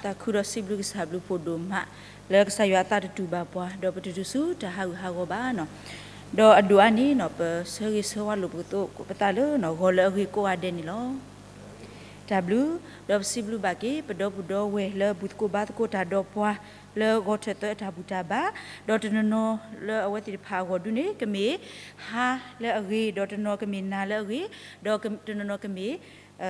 သးခုဒီးစံးဘျုးကစၢ်ဘျုးဖှိၣ်ဒိၣ်မး လၢကစၢ်ယွၤအသးတတူၢ်ဘၣ်ပှၤ ဒီးပတတုၤဆူတၢ်ဟးဂူာ်ဟးဂီၤဘၣ်နီၤ. ဒီးအဒိၣ်အါန့ၣ်နီၤ ပဆၢဂ့ၤဆၢဝါလိာ်ပသကိးပသးလၢနီၤ ဂီၤလၢအဂ့ၤကိးဂၤဒဲးန့ၣ်လီၤ. တၢ်ဘျုး, ဒီးပစံးဘျုးဘၣ်က့ၤ ပဒီပုၢ်ဒီဝဲၢ်လၢဘူၣ်သကိးဘါသကိးတၢ်ဒီးပှၤ လၢဂီၤထၢၣ်သၢအတၢ်ဘူၣ်တၢ်ဘါ, ဒီးတနီၤနီၤလၢအဝဲသ့ၣ်တဖၣ်အဂီၢ်ဒုန့ၣ် ကမ့ၢ်ဟါလၢအဂ့ၤ, ဒီးတနီၤကမ့ၢ်နၤလၢအဂ့ၤ, ဒီးတနီၤနီၤကမ့ၢ် နံ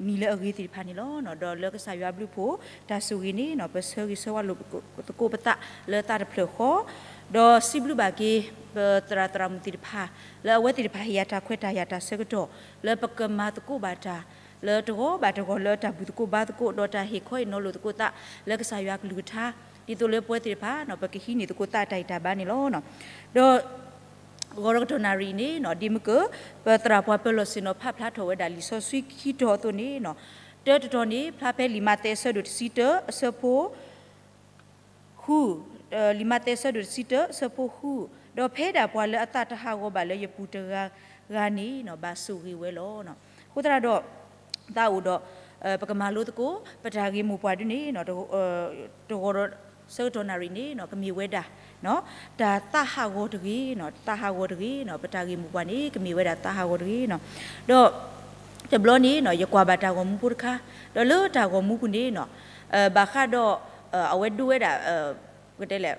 ၤလၢအဂ့ၤသ့ၣ်တဖၣ်န့ၣ်လီၤ. ဒီးလၢကစၢ်ယွၤဘျုးဖှိၣ် တၢ်ဆိၣ်ဂ့ၤန့ၣ်နီၤ ပဆၢဂ့ၤဆၢဝါလိာ်သကိးပသးလၢသးတဖျၢၣ်ဃီ, ဒီးစံးဘျုးဘၣ်က့ၤ ပသရၣ်သရၣ်မုၣ်သ့ၣ်တဖၣ် လၢအဝဲသ့ၣ်တဖၣ်ဟ့ၣ်ယၤတၢ်ခွဲးတၢ်ယာ်တၢ်ဆၢကတီၢ် လၢပကမၤသကိးဘၣ်တၢ် လၢတဂီၤဘၣ်တဂီၤလၢတၢ်ဘူၣ်သကိးဘါသကိး ဒီးတၢ်ဟ့ၣ်ခီဟ့ၣ်နီၤလိာ်သကိးသး လၢကစၢ်ယွၤအကလုၢ်ကထါ ဒ်သိးလၢပဝဲသ့ၣ်တဖၣ်နီၤ ပကဟံးန့ၢ်သကိးသးတၢ်ဂံၢ်တၢ်ဘါန့ၣ်လီၤ. ဒီး ဂီၤဒီးကတီၢ်နၣ်ရံၣ်န့ၣ်နီၤ ဒ်မ့ၢ်က ပသရၣ်ပှၤပၢၤလီၢ်ဆ့ၣ်နီၤဖးဖျါထီၣ်ဝဲဒၣ်လံာ်စီဆှံခံတီၤအသိးန့ၣ်နီၤ, တၢတတီၤန့ၣ် ဖျါဖဲလံာ်မးသဲအဆၢဒိၣ်တဆံတၢအဆၢဖိ ဃု, လံာ်မးသဲအဆၢဒိၣ်တဆံတၢအဆၢဖိဃု, ဒီးဖဲဒၣ်ပှၤလၢအသးတဟးဂီၤဘၣ်လၢယပူၤတဂၤဂၤန့ၣ်နီၤ ဘၣ်ဆိၣ်ဂ့ၤဝဲလီၤ. အဃိသတးဒီး သးအိၣ်ဒီး ပကမၤလိသကိး ပတၢ်ဂ့ၢ်မိၢ်ပှၢ်ဒုန့ၣ် တဂီၤဒီးဆၢကတီၢ်နၣ်ရံၣ်န့ၣ်နီၤ ကမ့ၢ်ဝဲဒၣ် တၢ်သးဟးဂီၤတဂ့ၤနီၤ, သးဟးဂီၤတဂ့ၤနီၤ, ပတၢ်ဂ့ၢ်မိၢ်ပှၢ်န့ၣ် ကမ့ၢ်ဝဲဒၣ်သးဟးဂီၤတဂ့ၤနီၤ. ဒီး တဘျီန့ၣ်နီၤ ယကွၢ်ဘၣ်တၢ်ဂီၤမူဖိတခါ, ဒီးလၢတၢ်ဂီၤမူပူၤန့ၣ်နီၤ ဘၣ်ဃးဒီး အဝဲဒိဝဲဒၣ် ပကတဲလဲၣ်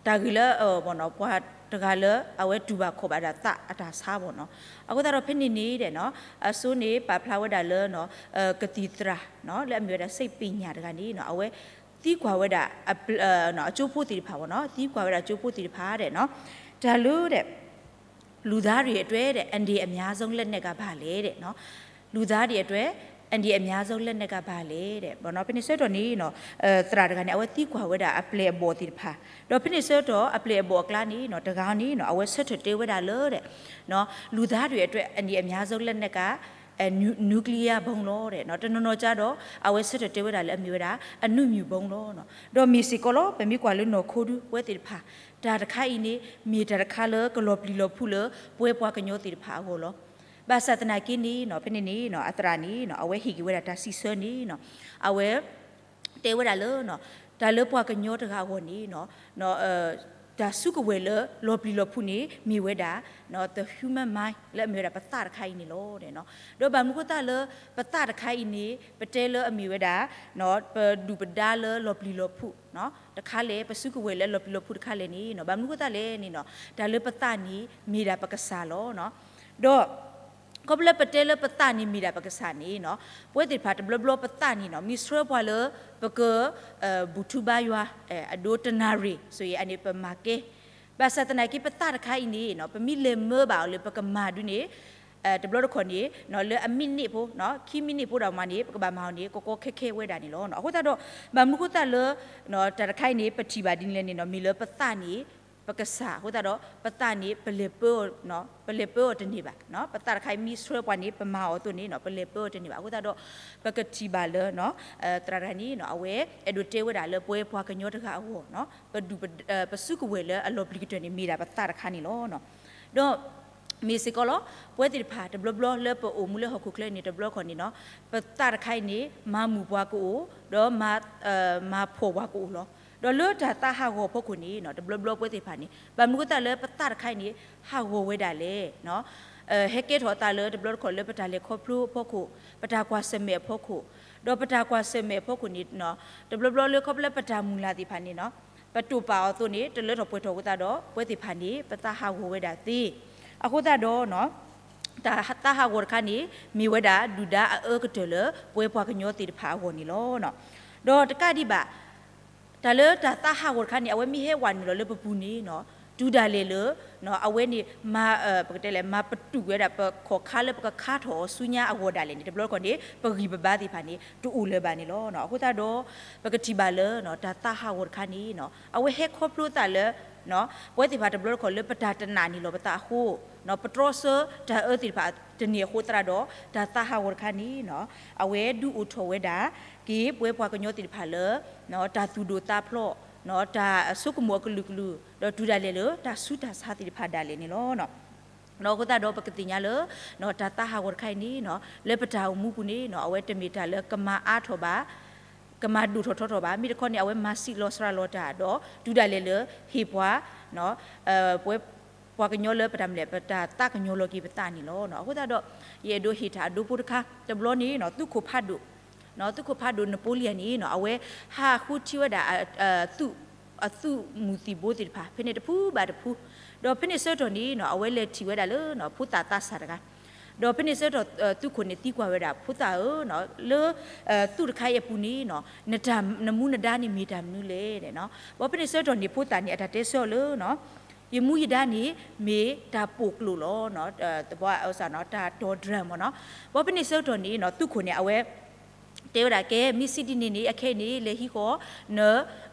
တၢ်ဂ့ၢ်လၢ ပှၤတဂၤလၢ အဝဲတူၢ်ဘၣ်ခီၣ်ဘၣ်ဒၣ်သးအတၢ်ဆါဘၣ်နီၤ. အဃိသတးဒီးဖဲန့ၣ်န့ၣ်ဒီးနီၤ အစိန့ၣ်ပာ်ဖျါဝဲဒၣ်လၢနီၤ ကသံၣ်သရၣ်နီၤ လၢအမ့ၢ်ဝဲဒၣ် စိတ်ပညာ တဂၤန့ၣ်နီၤ အဝဲသံကွၢ်ဝဲဒၣ် အကၠိဖိသ့ၣ်တဖၣ်ဘၣ်နီၤ, သံကွၢ်ဝဲဒၣ်ကၠိဖိသ့ၣ်တဖၣ်ဒီးနီၤ တၢ်လၢဒီး လူသားတွေအတွက်တဲ့ အန္တရာယ်အများဆုံးလက်နက်က ဘာလဲတဲ့နော်. လူသားတွေအတွက် အန္တရာယ်အများဆုံးလက်နက်က ဘာလဲတဲ့ ပေါ့နော်. ဖဲန့ၣ်ဆၢကတီၢ်န့ၣ်နီၤ သရၣ်တဂၤန့ၣ် အဝဲသံကွၢ်ဝဲဒၣ်အပျဲၢ်အဘီၣ်သ့ၣ်တဖၣ်, ဒီးဖဲန့ၣ်ဆၢကတီၢ် အပျဲၢ်အဘီၣ်အကျါန့ၣ်နီၤ တဂၤန့ၣ်နီၤ အဝဲဆၢထၢၣ်တဲဝဲဒၣ်လၢဒီး လူသားတွေအတွက် အန္တရာယ်အများဆုံးလက်နက်က nuclear bomb လီၤ. တနီၤနီၤကါဒီး အဝဲဆၢထၢၣ်တဲဝဲဒၣ်လၢအမ့ၢ်ဝဲဒၣ် အဏုမြူဗုံး လီၤ. ဒီးမ့ၢ်စ့ၢ်ကီးလီၤ ပမ့ၢ်ကွၢ်လၢနီၢ်ခိဒု ပဝဲသ့ၣ်တဖၣ် တၢ်တခါအံၤန့ၣ် မ့ၢ်တၢ်တခါလၢကလီၤပျံၤလီၤဖုးလၢ ပဝဲပှၤကညီသ့ၣ်တဖၣ်အဂီၢ်လီၤ. ဘၣ်ဆၣ်သနာ်က့န့ၣ်နီၤ ဖဲန့ၣ်န့ၣ်နီၤ အသရၣ်န့ၣ်နီၤ အဝဲဟ့ၣ်က့ၤဝဲဒၣ်တၢ်စံးဆၢန့ၣ်နီၤ အဝဲ တဲဝဲဒၣ်လၢ တၢ်လၢပှၤကညီတဂၤအဂီၢ်န့ၣ်နီၤ တၢ်စုကဝဲၤလၢလီၤပျံၤလီၤဖုးန့ၣ် မ့ၢ်ဝဲဒၣ် the human mind လၢအမ့ၢ်ဝဲဒၣ်ပသးတခါအံၤန့ၣ်လီၤ. ဒီးဘၣ်မနုၤဃိသတးလၢ ပသးတခါအံၤန့ၣ် ပတဲလၢအမ့ၢ်ဝဲဒၣ် ပဒုၣ်ပဒါလၢလီၤပျံၤလီၤဖုးတခါလဲၣ်, ပစုကဝဲၤလၢလီၤပျံၤလီၤဖုးတခါလဲၣ်န့ၣ်နီၤ ဘၣ်မနုၤဃိသတးလဲၣ်န့ၣ်နီၤ တၢ်လၢပသးန့ၣ် မ့ၢ်ဒၣ်ပကစၢ်လီၤ. ဒီး ခီဖျိလၢပတဲလၢပသးန့ၣ်မ့ၢ်ဒၣ်ပကစၢ်န့ၣ်နီၤ ပဝဲသ့ၣ်တဖၣ်တဘျီဘျီပသးန့ၣ်နီၤ မ့ၢ်ဆှၢပှၤလၢ ပက ဘူၣ်ထူဘါယွၤ အဒိတနၣ်ရံၣ် ဆိအံၤန့ၣ် ပမၤကဲ ဘၣ်ဆၣ်သနာ်က့ပသးတခါအံၤန့ၣ်နီၤ ပမ့ၢ်လဲၤမၢဘၣ်အီၤလၢပကမၤဒုန့ၣ် တဘျီတခီၣ်န့ၣ် လၢအမံးနံးဖိ ခံမံးနံးဖိဒၣ်မးန့ၣ် ပကဘၣ်မၤအီၤန့ၣ် ကကီခဲခဲဝဲဒၣ်န့ၣ်လီၤ. အဃိသတးဒီး ဘၣ်မနုၤဃိသတးလၢ တၢ်တခါအံၤန့ၣ် ပထံၣ်ဘၣ်ဒ်န့ၣ်လဲၣ်န့ၣ်နီၤ မ့ၢ်လၢပသးန့ၣ် ပကစၢ်အဃိသတးဒီး ပသးန့ၣ် ပလဲၤပၢအီၤ ပလဲၤပၢအီၤတန့ၢ်ဘၣ်. ပသးတခါအံၤမ့ၢ်ဆှၢပှၤန့ၣ် ပမၤအီၤအသိးန့ၣ်နီၤ ပလဲၤပၢအီၤတန့ၢ်ဘၣ်. အဃိသတးဒီး ပကထံၣ်ဘၣ်လၢ သရၣ်တဂၤန့ၣ်နီၤ အဝဲအဲၣ်ဒိးတဲဝဲဒၣ်လၢပဝဲပှၤကညီတဂၤအဂီၢ်နီၤ ပဒုၣ်ပ ပစုကဝဲၤလၢအလီၤပျံၤကတၢၢ်န့ၣ် မ့ၢ်ဒၣ်ပသးတခါန့ၣ်လီၤ. ဒီး မ့ၢ်စ့ၢ်ကီးလီၤ ပဝဲသ့ၣ်တဖၣ်တဘျီဘျီလၢပအိၣ်မူလၢဟီၣ်ခိၣ်ချၢန့ၣ် တဘျီခီၣ်န့ၣ်နီၤ ပသးတခါအံၤန့ၣ် မၤမုာ်ပှၤကအိၣ် ဒီး မၤဖှီၣ်ပှၤကအိၣ်လီၤ. ဒီးလၢတၢ်သးဟးဂီၤဖီခိၣ်န့ၣ်နီၤ တဘျီဘျီပဝဲသ့ၣ်တဖၣ်န့ၣ် ဘၣ်မနုၤဃိသတးလၢပသးတခါအံၤန့ၣ် ဟးဂီၤဝဲဒၣ်လဲၣ် ဟဲကဲထီၣ်အသးလၢတဘျီတခီၣ်လၢပတၢ်လဲၤခီဖျိအဖီခိၣ် ပတၢ်ကွၢ်ဆၢၣ်မဲာ်အဖီခိၣ် ဒီးပတၢ်ကွၢ်ဆၢၣ်မဲာ်အဖီခိၣ်န့ၣ် တဘျီဘျီလၢခီဖျိလၢပတၢ်မုၢ်လၢ်သ့ၣ်တဖၣ်န့ၣ်နီၤ ပတိာ်ပာ်အီၤအသိးန့ၣ် တလၢထီၣ်ပှဲၤထီၣ်အဃိသတးဒီး ပဝဲသ့ၣ်တဖၣ်န့ၣ် ပသးဟးဂီၤဝဲဒၣ်သ့. အဃိသတးဒီး တၢ်သးဟးဂီၤတခါန့ၣ် မ့ၢ်ဝဲဒၣ်ဒုၣ်ဒါအအၢကတၢၢ်လၢ ပဝဲပှၤကညီသ့ၣ်တဖၣ်အဂီၢ်န့ၣ်လီၤ. ဒီးတကးဒံးဘၣ် တၢ်လၢတၢ်သးဟးဂီၤတခါန့ၣ် အဝဲမ့ၢ်ဟဲဝးနုာ်လီၤလၢပပူၤန့ၣ်နီၤ တုၤဒၣ်လဲာ်လၢ အဝဲန့ၣ် မၤ ပကတဲလဲၣ် မၤပတုာ်ဝဲဒၣ်ပခီၣ်ခါလၢပကခါထီၣ်အီၤဆူညါအဂီၢ်ဒၣ်လဲာ်န့ၣ် တဘျီတခီၣ်န့ၣ် ပဂံၢ်ပဘါသ့ၣ်တဖၣ်န့ၣ် တအိၣ်လၢၤဘၣ်န့ၣ်လီၤ. အဃိသတးဒီး ပကထံၣ်ဘၣ်လၢ တၢ်သးဟးဂီၤတခါန့ၣ်နီၤ အဝဲဟဲခီဖျိသးလၢ ပဝဲသ့ၣ်တဖၣ်တဘျီတခီၣ်လၢပတၢ်တနာ်န့ၢ်လီၤပသးအဃိ ပတြီဆၢတၢ်အၢသ့ၣ်တဖၣ်တန့ၢ်အဃိသတးဒီး တၢ်သးဟးဂီၤတခါန့ၣ်နီၤ အဝဲဒုးအိၣ်ထီၣ်ဝဲဒၣ်က့ၤ ပဝဲပှၤကညီသ့ၣ်တဖၣ်လၢ တၢ်သူၣ်ဒိၣ်သးဖျိး တၢ်ဆိကမိၣ်အကလုာ်ကလုာ် ဒီးတုၤဒၣ်လဲာ်လၢတၢ်ဆူးတၢ်ဆါသ့ၣ်တဖၣ်ဒၣ်လဲာ်န့ၣ်လီၤ. အဃိသတးဒီးပကသ့ၣ်ညါလၢ တၢ်သးဟးဂီၤတခါအံၤန့ၣ်နီၤ လၢပတၢ်အိၣ်မူပူၤန့ၣ်နီၤ အဝဲတမ့ၢ်တၢ်လၢကမၤအါထီၣ်ဘၣ် ကမၤဒိၣ်ထီၣ်ထီထီၣ်ဘၣ်. မ့ၢ်တခီန့ၣ် အဝဲမၤစံးလီၤစှၤလီၤတၢ်ဒီး တုၤဒၣ်လဲာ်လၢဟ့ၣ်ပှၤ ပဝဲပှၤကညီလၢပတၢ်မနုၤလဲၣ် ပတၢ်သးကညီၤလီၤက့ၤပသးန့ၣ်လီၤ. အဃိသတးဒီး ယအဲၣ်ဒိးဟ့ၣ်တၢ်အဒိဖိတခါ တဘျီန့ၣ် သုးခိၣ်ဖးဒိၣ် သုးခိၣ်ဖးဒိၣ် Napoleon န့ၣ် အဝဲဟးဃုထံၣ်ဝဲဒၣ် အသုးမုၢ်သံၣ်ဘိသ့ၣ်တဖၣ် ဖဲန့ၣ်တဖုဘၣ်တဖု, ဒီးဖဲန့ၣ်ဆၢကတီၢ်န့ၣ် အဝဲလဲၤထံၣ်ဝဲဒၣ်လၢ ဖိသၣ်သးစၢ်တဂၤ, ဒီးဖဲန့ၣ်ဆၢကတီၢ် သုးခိၣ်န့ၣ်သံကွၢ်ဝဲဒၣ် ဖိသၣ်ဧၢ, လၢ သုးတခါအံၤအပူၤန့ၣ် နတၢ်နမူနဒါန့ၣ်မ့ၢ်တၢ်မနုၤလဲၣ်. ဘီဖဲန့ၣ်ဆၢကတီၢ်န့ၣ် ဖိသၣ်န့ၣ် အတၢ်တဲဆၢအီၤလၢ ယမူယဒါန့ၣ် မ့ၢ်တၢ်ပိာ်ကျိာ်လီၤ. သဘီအစၢ် တၢ်တီၤ drone မ့ၢ်နီၤ. ဘီဖဲန့ၣ်ဆၢကတီၢ်န့ၣ် သုးခိၣ်န့ၣ် အဝဲ တဲဝဲဒၣ် ကဲ မ့ၢ်စံးဒ်န့ၣ်န့ၣ် အခဲအံၤန့ၣ် လဲၤဟံးဃီၤန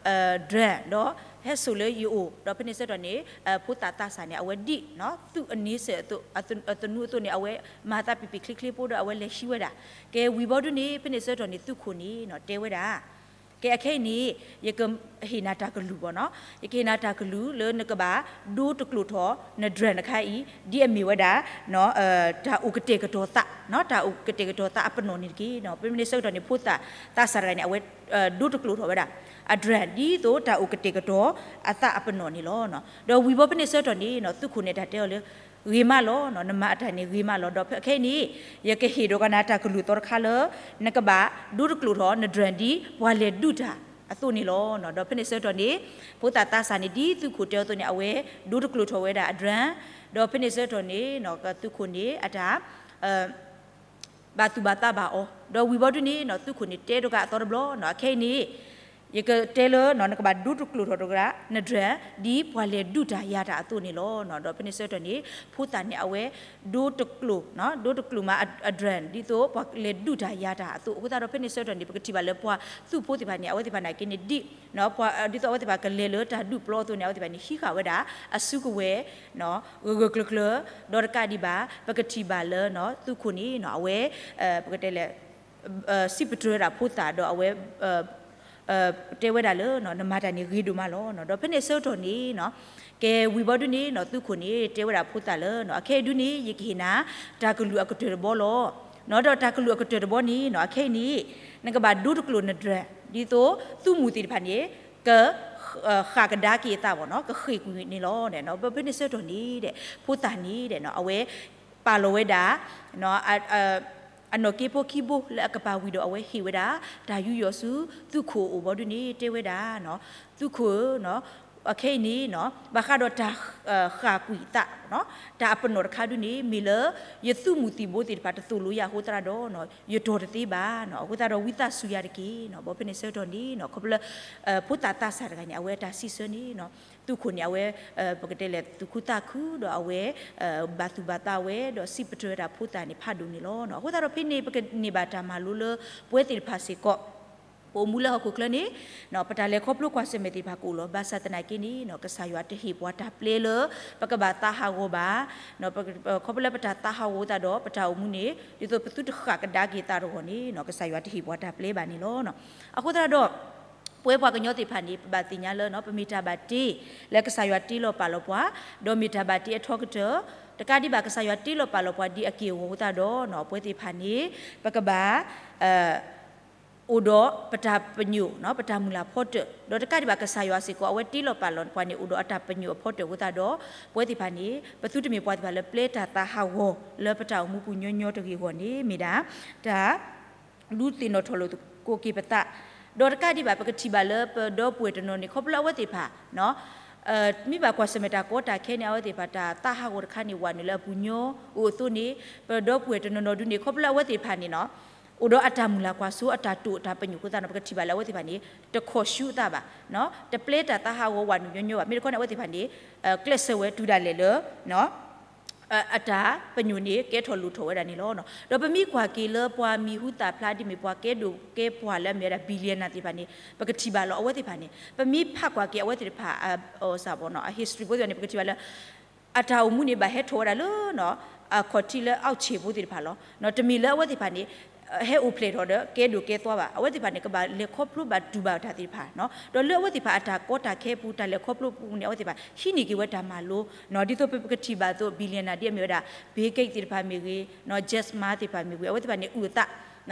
drone ဒီးဟဲစိာ်လၢယအိၣ်, ဒီးဖဲန့ၣ်ဆၢကတီၢ်န့ၣ် ဖိသၣ်သးစၢ်န့ၣ် အဝဲဒ် သုးအန့ဆၢၣ်အသနူအသိးန့ၣ် အဝဲမၤသးပံၤပံၤချ့ချ့ဖိဒီး အဝဲလဲၤဟံးဝဲဒၣ်. ကဲ ဝံၤဘီဒုန့ၣ် ဖဲန့ၣ်ဆၢကတီၢ်န့ၣ် သုးခိၣ်န့ၣ် တဲဝဲဒၣ် ကဲ အခဲအံၤန့ၣ် ယကဟ့ၣ်နၤတၢ်ကလုၢ်ဘၣ်နီၤ, ယကဟ့ၣ်နၤတၢ်ကလုၢ်လၢနကဘၣ်ဒိတကျိာ်ထီၣ် န drone တခါအံၤ ဒ်အမ့ၢ်ဝဲဒၣ် တၢ်အိၣ်ကတဲာ်ကတီၤသး, တၢ်အိၣ်ကတဲာ်ကတီၤသးအပနီၣ်န့ၣ်တက့ၢ်. ဖဲန့ၣ်ဆၢကတီၢ်န့ၣ် ဖိသၣ်သးစၢ်တဂၤန့ၣ် အဝဲ ဒိတကျိာ်ထီၣ်ဝဲဒၣ် အ drone ဒ်သိးတၢ်အိၣ်ကတဲာ်ကတီၤအသးအပနီၣ်န့ၣ်လီၤ. ဒီးဝံၤဘီဖဲန့ၣ်ဆၢကတီၢ်န့ၣ် သုးခိၣ်န့ၣ်တၢ်တဲအီၤလၢ ဂ့ၤမးလီၤ, နမၤအတၢ်န့ၣ်ဂ့ၤမးလီၤ. ဒီးဖဲခဲအံၤန့ၣ် ယကဟ့ၣ်ဒီးကနၤတၢ်ကလုၢ်သီတခါလၢ နကဘၣ်ဒိတကျိာ်ထီၣ် န drone ဒ်ပှၤလဲၤဒုးတၢ်အသိးန့ၣ်လီၤ. ဒီးဖဲန့ၣ်ဆၢကတီၢ်န့ၣ် ဖိသၣ်သးစၢ်န့ၣ် ဒ်သုးခိၣ်တဲအီၤအသိးန့ၣ် အဝဲဒိတကျိာ်ထီၣ်ဝဲဒၣ်အ drone, ဒီးဖဲန့ၣ်ဆၢကတီၢ်န့ၣ် သုးခိၣ်န့ၣ် အတၢ် ဘၣ်သူၣ်ဘၣ်သးဘၣ်အီၤ, ဒီးဝံၤဘီဒုန့ၣ် သုးခိၣ်န့ၣ်တဲတဂၤအသီတဘျီနီၤ, အခဲအံၤန့ၣ် ယကတဲလၢ နကဘၣ်ဒိတကျိာ်ထီၣ်တဂၤ န drone ဒ်ပှၤလဲၤဒုးတၢ်ယၤတၢ်အသိးန့ၣ်လီၤ. ဒီးဖဲန့ၣ်ဆၢကတီၢ်န့ၣ် ဖိသၣ်န့ၣ် အဝဲဒိတကျိာ် ဒိတကျိာ်မးအ drone ဒ်သိးပှၤလဲၤဒုးတၢ်ယၤတၢ်အသိး. အဃိသတးဒီး ဖဲန့ၣ်ဆၢကတီၢ်န့ၣ် ပကထံၣ်ဘၣ်လၢပှၤသုးဖိသ့ၣ်တဖၣ်န့ၣ် အဝဲသ့ၣ်တဖၣ်န့ၣ်က့န့ၣ် ဒ် ဒ်သိးအဝဲသ့ၣ်တဖၣ်ကလဲၤလၢတၢ်ဒုးပျီအသိးန့ၣ် အဝဲသ့ၣ်တဖၣ်န့ၣ် ဟံးဃာ်ဝဲဒၣ်အစုကဝဲၤ ဂၢၢ်ဂၢၢ်ကျၢၤကျၢၤ, ဒီးတကးဒံးဘၣ် ပကထံၣ်ဘၣ်လၢ သုးခိၣ်န့ၣ် အဝဲ ပကတဲလဲၣ် စံးပတြၢၤဝဲဒၣ်ဖိသၣ်ဒီးအဝဲ တဲဝဲဒၣ်လၢ နမၤတၢ်န့ၣ်ဂ့ၤဒိၣ်မးလီၤ. ဒီးဖဲန့ၣ်ဆၢကတီၢ်န့ၣ် ကဲဝံၤဘီဒုန့ၣ် သုးခိၣ်န့ၣ် တဲဝဲဒၣ်ဖိသၣ်လၢ အခဲအံၤဒုန့ၣ် ယကဟ့ၣ်နၤ တၢ်ကလုၢ်အကတၢၢ်တဘီလီၤ. ဒီးတၢ်ကလုၢ်အကတၢၢ်တဘီန့ၣ် အခဲအံၤန့ၣ် နကဘၣ်ဒိတကျိာ်န drone ဒ်သိး သုးမုၢ်သ့ၣ်တဖၣ်န့ၣ် က ဃၣ်ကဒါက့ၤအသးဘၣ်နီၤ, ကဃ့ၢ်ကွံာ်န့ၣ်လီၤ. ဖဲန့ၣ်ဆၢကတီၢ်န့ၣ် ဖိသၣ်န့ၣ် အဝဲ ပာ်လီၤဝဲဒၣ် အနီၢ်က့ဖိခံဘိလၢအကပၤဝံၤဒီး အဝဲဟ့ၣ်ဝဲဒၣ် တၢ်ယူးယီၣ်ဆူ သုးခိၣ်အအိၣ်ဘီဒုန့ၣ် တဲဝဲဒၣ် သုးခိၣ်ဧၢ, အခဲအံၤန့ၣ် ဘၣ်ဃးဒီးတၢ် ဃၣ်ကွံာ်သး တၢ်အပနီၣ်တခါဒုန့ၣ် မ့ၢ်လၢ ယသုးမုၢ်သံၣ်ဘိသ့ၣ်တဖၣ်တသိၣ်လိယၤအဃိသတးဒီး ယတီၢ်တသ့ဘၣ်. အဃိသတးဒီး ဝံသးစူၤယၤတက့ၢ်. ဘီဖဲန့ၣ်ဆၢကတီၢ်န့ၣ် ခီဖျိ ဖိသၣ်သးစၢ်တဂၤန့ၣ် အဝဲအတၢ်စံးဆၢန့ၣ် သုးခိၣ်န့ၣ် အဝဲ ပကတဲလဲၣ် သူၣ်ခုသးခုဒီးအဝဲ ဘၣ်သူၣ်ဘၣ်သးဝဲ ဒီးစံးပတြၢၤဝဲဒၣ်ဖိသၣ်န့ၣ် ဖးဒိၣ်န့ၣ်လီၤ. အဃိသတးဒီး ဖဲန့ၣ် ပကန့ၢ်ဘၣ်တၢ်မၤလိလၢ ပဝဲသ့ၣ်တဖၣ်စ့ၢ်ကီး ပအိၣ်မူလၢဟီၣ်ခိၣ်ချၢန့ၣ် ပတၢ်လဲၤခီဖျိကွၢ်ဆၢၣ်မဲာ်သ့ၣ်တဖၣ်ကအိၣ်လီၤ. ဘၣ်ဆၣ်သနာ်က့န့ၣ် ကစၢ်ယွၤတဟ့ၣ်ပှၤတၢ်ပျဲလၢ ပကဘၣ်သးဟးဂီၤဘၣ်. ခီဖျိလၢပတၢ်သးဟးဂီၤသတးဒီး ပတၢ်အိၣ်မူန့ၣ် ဒ်သိးပသုတဃၣ်ကဒါက့ၤသးတဂီၢ်န့ၣ် ကစၢ်ယွၤတဟ့ၣ်ပှၤတၢ်ပျဲဘၣ်န့ၣ်လီၤ. အဃိသတးဒီး ပဝဲပှၤကညီသ့ၣ်တဖၣ်န့ၣ် ပဘၣ်သ့ၣ်ညါလၢ ပမ့ၢ်တၢ်ဘၣ်တ့ လၢကစၢ်ယွၤတ့လီၤပာ်လီၤပှၤ, ဒီးမ့ၢ်တၢ်ဘၣ်တ့အထီကတၢၢ်, တကးဒံးဘၣ် ကစၢ်ယွၤတ့လီၤပာ်လီၤပှၤဒ်အက့ၢ်အဂီၤအဃိသတးဒီး ပဝဲသ့ၣ်တဖၣ်န့ၣ် ပကဘၣ် အိၣ်ဒီးပတၢ်ပညိၣ် ပတၢ်မုၢ်လၢ်ဖီတၢၣ်, ဒီးတကးဒံးဘၣ် ကစၢ်ယွၤစ့ၢ်ကီး အဝဲတ့လီၤပာ်လီၤပှၤန့ၣ် အိၣ်ဒီးအတၢ်ပညိၣ်အဖီတၢၣ်အဃိသတးဒီး ပဝဲသ့ၣ်တဖၣ်န့ၣ် ပသုတမ့ၢ်ပှၤသ့ၣ်တဖၣ်လၢပျဲတၢ်သးဟးဂီၤ လၢပတၢ်အိၣ်မူပူၤညီညီတဂ့ၤအဂီၢ်န့ၣ် မ့ၢ်ဒၣ် တၢ် ဒုးသ့ၣ်နီၣ်ထီၣ်လိာ်သကိးက့ၤပသး, ဒီးတကးဒံးဘၣ် ပကထံၣ်ဘၣ်လၢပဒီပုၢ်ဝဲၢ်တနီၤန့ၣ် ခီဖျိလၢအဝဲသ့ၣ်တဖၣ် မ့ၢ်ဘၣ်ကွၢ်ဆၢၣ်မဲာ်တၢ်ကီတၢ်ခဲန့ၣ် အဝဲသ့ၣ်တဖၣ်တၢ်သးဟးဂီၤတခါန့ၣ် ဝးနုာ်လၢအပူၤညီအိၣ်အသိးန့ၣ် ပဒီပုၢ်ဝဲၢ်တနီၤနီၤဒုန့ၣ် ခီဖျိလၢအဝဲသ့ၣ်တဖၣ်န့ၣ် အိၣ်ဒီးအတၢ်မုၢ်လၢ်ကွၢ်စိ အတၢ်တိာ်အတၢ်ပညိၣ်အဃိသတးန့ၣ် ပကထံၣ်ဘၣ်လၢအဝဲသ့ၣ်တဖၣ်န့ၣ် တခီၣ်ဆူအသးဘၣ်, တပျဲတၢ်သးဟးဂီၤဝးနုာ်ညီညီဘၣ်. မ့ၢ်တခီန့ၣ် အဝဲသ့ၣ်တဖၣ်န့ၣ် ကျဲးစၢးဝဲတုၤဒၣ်လဲာ်လၢ အတၢ်ပညိၣ်န့ၣ် ကဲထီၣ်လိၣ်ထီၣ်ဝဲဒၣ်န့ၣ်လီၤ. ဒီးပမ့ၢ်ကွၢ်က့ၤလၢပှၤမံၤဟူသၣ်ဖျါ ဒ်မ့ၢ်ပှၤကဲဒိၣ်ကဲပှၢ်လၢအမ့ၢ်ဝဲဒၣ် billionaire သ့ၣ်တဖၣ်န့ၣ် ပကထံၣ်ဘၣ်လီၤ အဝဲသ့ၣ်တဖၣ်န့ၣ် ပမ့ၢ်ဖးကွၢ်က့ၤအဝဲသ့ၣ်တဖၣ် အ history ဖိသ့ၣ်တဖၣ်န့ၣ် ပကထံၣ်ဘၣ်လၢ အတၢ်အိၣ်မူန့ၣ် ဘၣ်ဟဲထီၣ်ဝဲဒၣ်လၢ အခီၣ်ထံးလၢ အောက်ခြေ ဖိသ့ၣ်တဖၣ်လီၤ. တမ့ၢ်လၢအဝဲသ့ၣ်တဖၣ်န့ၣ် ဟဲအိၣ်ဖျဲၣ်ထီၣ်ဒီး ကဲဒိၣ်ကဲသွါဘၣ်. အဝဲသ့ၣ်တဖၣ်န့ၣ် ကဘၣ်လဲၤခီဖျိဘၣ်တူၢ်ဘၣ်တၢ်သ့ၣ်တဖၣ် ဒီးလၢအဝဲသ့ၣ်တဖၣ်အတၢ်ကီတၢ်ခဲအပူၤ တၢ်လဲၤခီဖျိအပူၤန့ၣ် အဝဲသ့ၣ်တဖၣ် ဟံးန့ၢ်က့ၤဝဲတၢ်မၤလိ ဒ်သိးပကထံၣ်ဘၣ်အသိး billionaire ဒ်အမ့ၢ်ဝဲဒၣ် Bill Gates သ့ၣ်တဖၣ်မ့ၢ်ဂ့ၤ, Jack Ma သ့ၣ်တဖၣ်မ့ၢ်ဂ့ၤ အဝဲသ့ၣ်တဖၣ်န့ၣ် အုၣ်အသး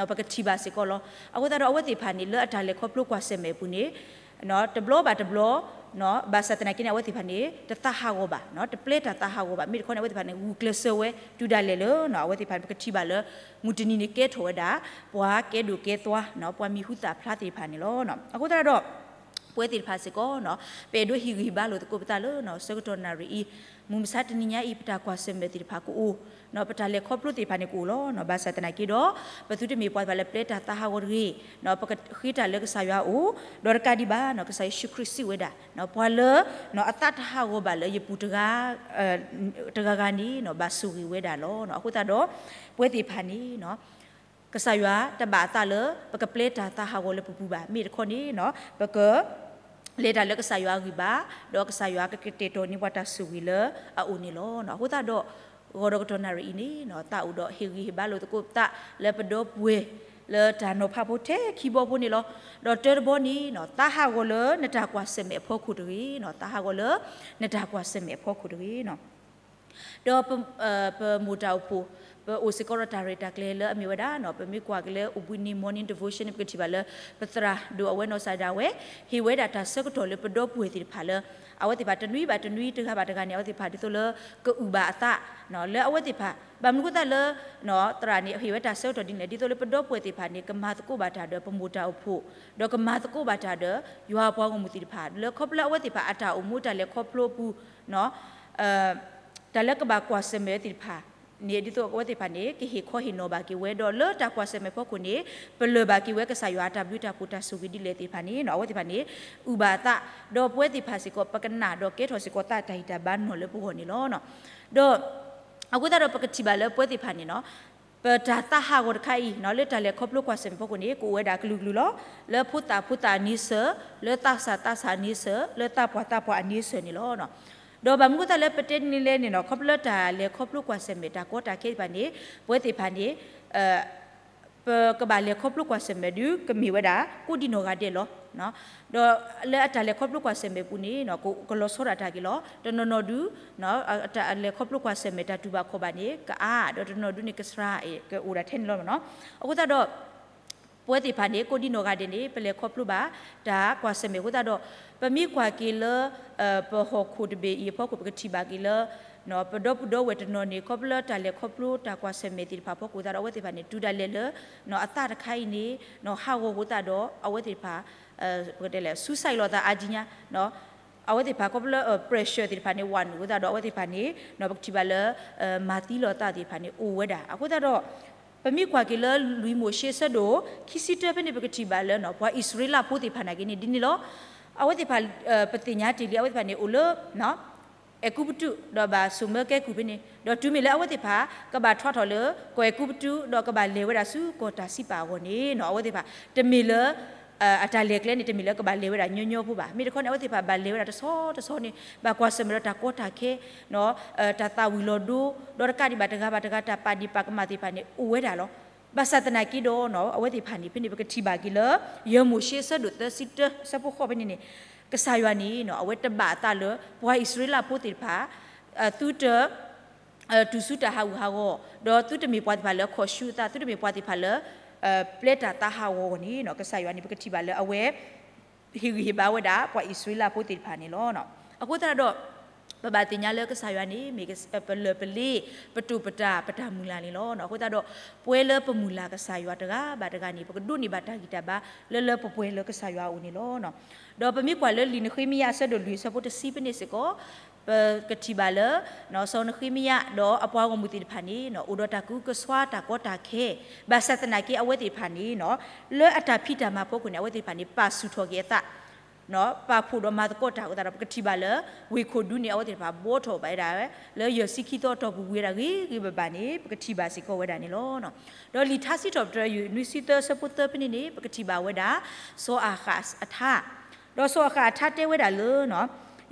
ပကထံၣ်ဘၣ်စ့ၢ်ကီးလီၤ. အဃိသတးဒီးအဝဲသ့ၣ်တဖၣ်န့ၣ် လၢအတၢ်လဲၤခီဖျိကွၢ်ဆၢၣ်မဲာ်အပူၤန့ၣ် တဘျီဘၣ်တဘျီ ဘၣ်ဆၣ်သနာ်က့န့ၣ် အဝဲသ့ၣ်တဖၣ်န့ၣ် တသးဟးဂီၤဘၣ်, တပျဲတၢ်သးဟးဂီၤဘၣ်. မ့ၢ်တခီန့ၣ် အဝဲသ့ၣ်တဖၣ်န့ၣ် ဂုာ်ကျဲးစၢးဝဲ တုၤဒၣ်လဲာ်လၢ အဝဲသ့ၣ်တဖၣ်န့ၣ် ပကထံၣ်ဘၣ်လၢ မုၢ်တနံၤန့ၣ်ကဲထီၣ်ဝဲဒၣ် ပှၤကဲဒိၣ်ကဲသွါ ပှၤမံၤဟူသၣ်ဖျါသ့ၣ်တဖၣ်န့ၣ်လီၤ. အဃိသတးဒီး ပဝဲသ့ၣ်တဖၣ်စ့ၢ်ကီး ပအဲၣ်ဒိးဟ့ၣ်ဂံၢ်ဟ့ၣ်ဘါလိာ်သကိးပသးလၢ ဆၢကတီၢ်နၣ်ရံၣ်အံၤ မုၢ်မဆါတနံၤညါအံၤ ပတၢ်ကွၢ်ဆၢၣ်မဲာ်သ့ၣ်တဖၣ်ကအိၣ်, ပတၢ်လဲၤခီဖျိသ့ၣ်တဖၣ်န့ၣ်ကအိၣ်လီၤ. ဘၣ်ဆၣ်သနာ်က့ဒီး ပသုတမ့ၢ်ပှၤသ့ၣ်တဖၣ်လၢပျဲတၢ်သးဟးဂီၤတဂ့ၤ, ပကဃ့တၢ်လၢကစၢ်ယွၤအအိၣ်, ဒီးတကးဒံးဘၣ် ကစၢ်ယ့ၣ်ၡူးခရံာ်စံးဝဲဒၣ် ပှၤလၢ အသးတဟးဂီၤဘၣ်လၢယပူၤတဂၤ တဂၤဂၤန့ၣ် ဘၣ်ဆိၣ်ဂ့ၤဝဲဒၣ်လီၤ. အဃိသတးဒီး ပဝဲသ့ၣ်တဖၣ်န့ၣ် ကစၢ်ယွၤတဘၣ်အသးလၢ ပကပျဲတၢ်သးဟးဂီၤလၢပပူၤဘၣ်. မ့ၢ်တခီန့ၣ် ပက လဲၤတၢ်လၢကစၢ်ယွၤအဂံၢ်ဘါ, ဒီးကစၢ်ယွၤကကတဲာ်ကတီၤန့ၢ်ပှၤတၢ်ဆိၣ်ဂ့ၤလၢအအိၣ်န့ၣ်လီၤ. အဃိသတးဒီး ဂီၤဒီးကတီၢ်နၣ်ရံၣ်အံၤန့ၣ် သးအိၣ်ဒီးဟ့ၣ်ဂံၢ်ဟ့ၣ်ဘါလိာ်သကိးပသးလၢပဒီပုၢ်ဝဲၢ် လၢတၢ်နီၤဖးဖိထဲခံဘီဖိန့ၣ်လီၤ. ဒီးတၢတဘီန့ၣ် သးဟးဂီၤလၢနတၢ်ကွၢ်ဆၢၣ်မဲာ်အဖီခိၣ်တဂ့ၤ, သးဟးဂီၤလၢ နတၢ်ကွၢ်ဆၢၣ်မဲာ်အဖီခိၣ်တဂ့ၤ. ဒီး ပမိၢ်တၢ်အိၣ်ဖှိၣ် ပအိၣ်စ့ၢ်ကီးဒီးတၢ်ရဲၣ်တၢ်ကျဲၤလၢအမ့ၢ်ဝဲဒၣ် ပမ့ၢ်ကွၢ်က့ၤလၢအိၣ်ဘှံးနံၤ morning devotion န့ၣ် ပကထံၣ်ဘၣ်လၢ ပသရၣ်ဒိၣ်အဝဲနီၢ်စၢ်ဒၣ်ဝဲ ဟ့ၣ်ဝဲဒၣ်တၢ်ဆၢကတီၢ်လၢပဒီပုၢ်ဝဲၢ်သ့ၣ်တဖၣ်လၢ အဝဲသ့ၣ်တဖၣ်တနွံဘၣ်တနွံ တဂၤဘၣ်တဂၤန့ၣ် အဝဲသ့ၣ်တဖၣ်ဒ်သိးလၢ ကအုၣ်ဘၣ်အသး လၢအဝဲသ့ၣ်တဖၣ် ဘၣ်မနုၤအဃိသတးလၢ သရၣ်န့ၣ် ဟ့ၣ်ဝဲတၢ်ဆၢကတီၢ်ဒ်န့ၣ်လဲၣ် ဒ်သိးလၢပဒီပုၢ်ဝဲၢ်သ့ၣ်တဖၣ်န့ၣ် ကမၤသကိးဘၣ်တၢ်ဒီးပမိၢ်တၢ်အိၣ်ဖှိၣ် ဒီးကမၤသကိးဘၣ်တၢ်ဒီး ယွၤအပှၤဂီၢ်မုၢ်သ့ၣ်တဖၣ် လၢခီဖျိအဝဲသ့ၣ်တဖၣ်အတၢ်အိၣ်မူတၢ်လဲၤခီဖျိအပူၤ တၢ်လၢကဘၣ်ကွၢ်ဆၢၣ်မဲာ်ဝဲသ့ၣ်တဖၣ်န့ၣ် ဒ်သိးအဝဲသ့ၣ်တဖၣ်န့ၣ် ကဟ့ၣ်ခီဟ့ၣ်နီၤဘၣ်က့ၤဝဲ ဒီးလၢတၢ်ကွၢ်ဆၢၣ်မဲာ်ဖီခိၣ်န့ၣ် ပလၢၢ်ဘၣ်က့ၤဝဲကစၢ်ယွၤအတၢ်ဘျုးတၢ်ဖှိၣ်တၢ်ဆိၣ်ဂ့ၤဒ်လဲၣ်သ့ၣ်တဖၣ်န့ၣ် အဝဲသ့ၣ်တဖၣ်န့ၣ် အုၣ်ဘၣ်အသး ဒီးပဝဲသ့ၣ်တဖၣ်စ့ၢ်ကီး ပကနၣ်ဒီးကဲထီၣ်စ့ၢ်ကီးသးတၢ်ဟ့ၣ်တၢ်ဘါနီၢ်လၢပဂီၢ်န့ၣ်လီၤ. ဒီး အဃိသတးဒီးပကထံၣ်ဘၣ်လၢပဝဲသ့ၣ်တဖၣ်န့ၣ် ပတၢ်သးဟးဂီၤတခါအံၤ လၢတၢ်လဲၤခီဖျိကွၢ်ဆၢၣ်မဲာ်ဖီခိၣ်န့ၣ် ကအိၣ်ဝဲဒၣ်ကလုာ်ကလုာ်လီၤ. လၢဖိသၣ်ဖိသၣ်အန့ဆၢၣ်, လၢသးစၢ်သးစၢ်အန့ဆၢၣ်, လၢသးပှၢ်သးပှၢ်အန့ဆၢၣ်န့ၣ်လီၤ. ဒီးဘၣ်မနုၤအဃိသတးလၢပတဲန့ၣ်လဲၣ်န့ၣ် ခီဖျိလၢတၢ်လဲၤခီဖျိကွၢ်ဆၢၣ်မဲာ်တၢ်ကီတၢ်ခဲသ့ၣ်တဖၣ်န့ၣ် ပဝဲသ့ၣ်တဖၣ်န့ၣ် ပကဘၣ်လဲၤခီဖျိကွၢ်ဆၢၣ်မဲာ်ဒုး ကမ့ၢ်ဝဲဒၣ် ကိးဒံနီၢ်ဂၤဒဲးလီၤ. ဒီးလၢအတၢ်လဲၤခီဖျိကွၢ်ဆၢၣ်မဲာ်ပူၤန့ၣ် ကလီၤဆီဒၣ်တၢ်က့ၤလီၤ. တနီၤနီၤဒုး အတၢ်လဲၤခီဖျိကွၢ်ဆၢၣ်မဲာ်တၢ်တူၢ်ဘၣ်ခီၣ်ဘၣ်န့ၣ် ကအါ, ဒီးတနီၤဒုးန့ၣ် ကစှၤ ကအိၣ်ဒၣ်ထဲန့ၣ်လီၤ. အဃိသတးဒီး ပဝဲသ့ၣ်တဖၣ်န့ၣ် ကိးဒံနီၢ်ဂၤဒဲးန့ၣ် ပလဲၤခီဖျိဘၣ် တၢ်ကွၢ်ဆၢၣ်မဲာ်အဃိသတးဒီး ပမ့ၢ်ကွၢ်က့ၤလၢ ပဟီၣ်ခိၣ်တဘ့ၣ်အံၤအဖီခိၣ် ပကထံၣ်ဘၣ်က့ၤလၢ ပဒီပုၢ်ဒီဝဲၢ်တနီၤန့ၣ် ခီဖျိလၢတၢ်လဲၤခီဖျိတၢ်ကွၢ်ဆၢၣ်မဲာ်သ့ၣ်တဖၣ်အဖီခိၣ်သတးဒီး အဝဲသ့ၣ်တဖၣ်န့ၣ် တုၤဒၣ်လဲာ်လၢ အသးတခါအံၤန့ၣ် ဟးဂီၤအဃိသတးဒီး အဝဲသ့ၣ်တဖၣ် ပကတဲလဲၣ် suicide လိာ်သးအါကံညါ အဝဲသ့ၣ်တဖၣ်ခီဖျိလၢ pressure သ့ၣ်တဖၣ်န့ၣ် ဝးနုာ်အဃိသတးဒီး အဝဲသ့ၣ်တဖၣ်န့ၣ် ပကထံၣ်ဘၣ်လၢ မၤသံလိာ်သးသ့ၣ်တဖၣ်န့ၣ် အိၣ်ဝဲဒၣ်. အဃိသတးဒီး ပမ့ၢ်ကွၢ်က့ၤလၢလွံၢ်မိၤၡ့ဆၢဒိၣ် ခံဆံတၢဖဲန့ၣ် ပကထံၣ်ဘၣ်လၢ ပှၤအံၣ်စရ့လးဖိသ့ၣ်တဖၣ်နာ်က့န့ၣ် ဒ်န့ၣ်လီၤ. အဝဲသ့ၣ်တဖၣ် ပသ့ၣ်ညါတ့ၢ်လံ အဝဲသ့ၣ်တဖၣ်န့ၣ် အိၣ်လၢ အဲၤကူပတူး ဒီးဘၣ်ဆိၣ်မၢကဲကုၢ်ဖဲန့ၣ် ဒီးတုၤမ့ၢ်လၢအဝဲသ့ၣ်တဖၣ် ကဘၣ်ထီထီၣ်လၢ ကီၢ်အဲၤကူပတူး ဒီးကဘၣ်လဲၤဝဲဒၣ်ဆူကီၢ်တၢ်စံးပာ်အဂီၢ်န့ၣ် အဝဲသ့ၣ်တဖၣ် တမ့ၢ်လၢ အတၢ်လဲၤကျဲန့ၣ် တမ့ၢ်လၢကဘၣ်လဲၤဝဲဒၣ်ညီညီဖိဘၣ်. မ့ၢ်တခီန့ၣ် အဝဲသ့ၣ်တဖၣ်ဘၣ်လဲၤဝဲဒၣ်တဆီတဆီန့ၣ် ဘၣ်ကွၢ်ဆၢၣ်မဲာ်ဒီးတၢ်ကီတၢ်ခဲ တၢ်သၣ်ဝံၤလီၤဒိ ဒီးတကးဒံးဘၣ်တဂၤဘၣ်တဂၤတၢ်ပာ်ဒ့ၣ်ပာ်ကမၣ်သ့ၣ်တဖၣ်န့ၣ် အိၣ်ဝဲဒၣ်လီၤ. ဘၣ်ဆၣ်သနာ်က့ဒီး အဝဲသ့ၣ်တဖၣ်န့ၣ် ဖဲန့ၣ် ပကထံၣ်ဘၣ်က့ၤလၢ ယဲၢ်မိၤၡ့ဆၢဒိၣ်သၢဆံတၢ ဆၢဖိဃိးဖဲန့ၣ်န့ၣ် ကစၢ်ယွၤန့ၣ် အဝဲတဘၣ်အသးလၢ ပှၤအံၣ်စရ့လးဖိသ့ၣ်တဖၣ် သုတ တူၢ်ဆူတၢ်ဟးဂူာ်ဟးဂီၤ ဒီးသုတမ့ၢ်ပှၤသ့ၣ်တဖၣ်လၢခီၣ်ဆူအသး သုတမ့ၢ်ပှၤသ့ၣ်တဖၣ်လၢ ပျဲတၢ်သးဟးဂီၤအဂီၢ်န့ၣ် ကစၢ်ယွၤန့ၣ် ပကထံၣ်ဘၣ်လၢအဝဲ ဟ့ၣ်ဂံၢ်ဟ့ၣ်ဘါဝဲဒၣ် ပှၤအံၣ်စရ့လးဖိသ့ၣ်တဖၣ်န့ၣ်လီၤ. အဃိသတးဒီး ပဘၣ်သ့ၣ်ညါလၢကစၢ်ယွၤန့ၣ် မ့ၢ်ပလၢၢ်ပလ့ ပတိာ်ပတၢ် ပတၢ်မုၢ်လၢ်န့ၣ်လီၤ. အဃိသတးဒီး ပဝဲလၢပမုၢ်လၢ်ကစၢ်ယွၤတဂၤဘၣ်တဂၤန့ၣ် ပကဒိးန့ၢ်ဘၣ်တၢ်ဂံၢ်တၢ်ဘါ လၢလၢပှဲၤပှဲၤလၢကစၢ်ယွၤအအိၣ်န့ၣ်လီၤ. ဒီးပမ့ၢ်ကွၢ်လၢလံာ်နဃ့မယၤအဆၢဒိၣ်လွံၢ်အဆၢဖိတဆံဖဲန့ၣ်စ့ၢ်ကီး ပကထံၣ်ဘၣ်လၢ စီၤနဃ့မယၤ ဒီးအပှၤဂီၢ်မုၢ်သ့ၣ်တဖၣ်န့ၣ် အိၣ်ဒီးတၢ်ကူၣ်ကဆှါတၢ်ကီတၢ်ခဲ ဘၣ်ဆၣ်သနာ်က့အဝဲသ့ၣ်တဖၣ်န့ၣ် လၢအတၢ်ဖံးတၢ်မၤဖီခိၣ်န့ၣ် အဝဲသ့ၣ်တဖၣ်န့ၣ် ပာ်ဆူၣ်ထီၣ်က့ၤအသး ပာ်ဖှိၣ်ဒီးမၤသကိးတၢ်အဃိသတးဒီး ပကထံၣ်ဘၣ်လၢ ဝ့ၢ်ခိၣ်ဒူန့ၣ် အဝဲသ့ၣ်တဖၣ်ဘှီထီၣ်ဘၣ်ဝဲဒၣ် လၢယဲၢ်ဆံခံသီအတီၢ်ပူၤဝံၤဝဲဒၣ်ဂ့ၤဂ့ၤဘၣ်ဘၣ်န့ၣ် ပကထံၣ်ဘၣ်စ့ၢ်ကီးဝဲဒၣ်န့ၣ်လီၤ. ဒီးလံာ်ထါစံးထီၣ်ပတြၢၤယုၢ်နွံဆံသၢအဆၢဖိသၢဖဲန့ၣ်န့ၣ် ပကထံၣ်ဘၣ်ဝဲဒၣ် စီၤအၤဃးအထါ ဒီးစီၤအၤဃးအထါတဲဝဲဒၣ်လၢ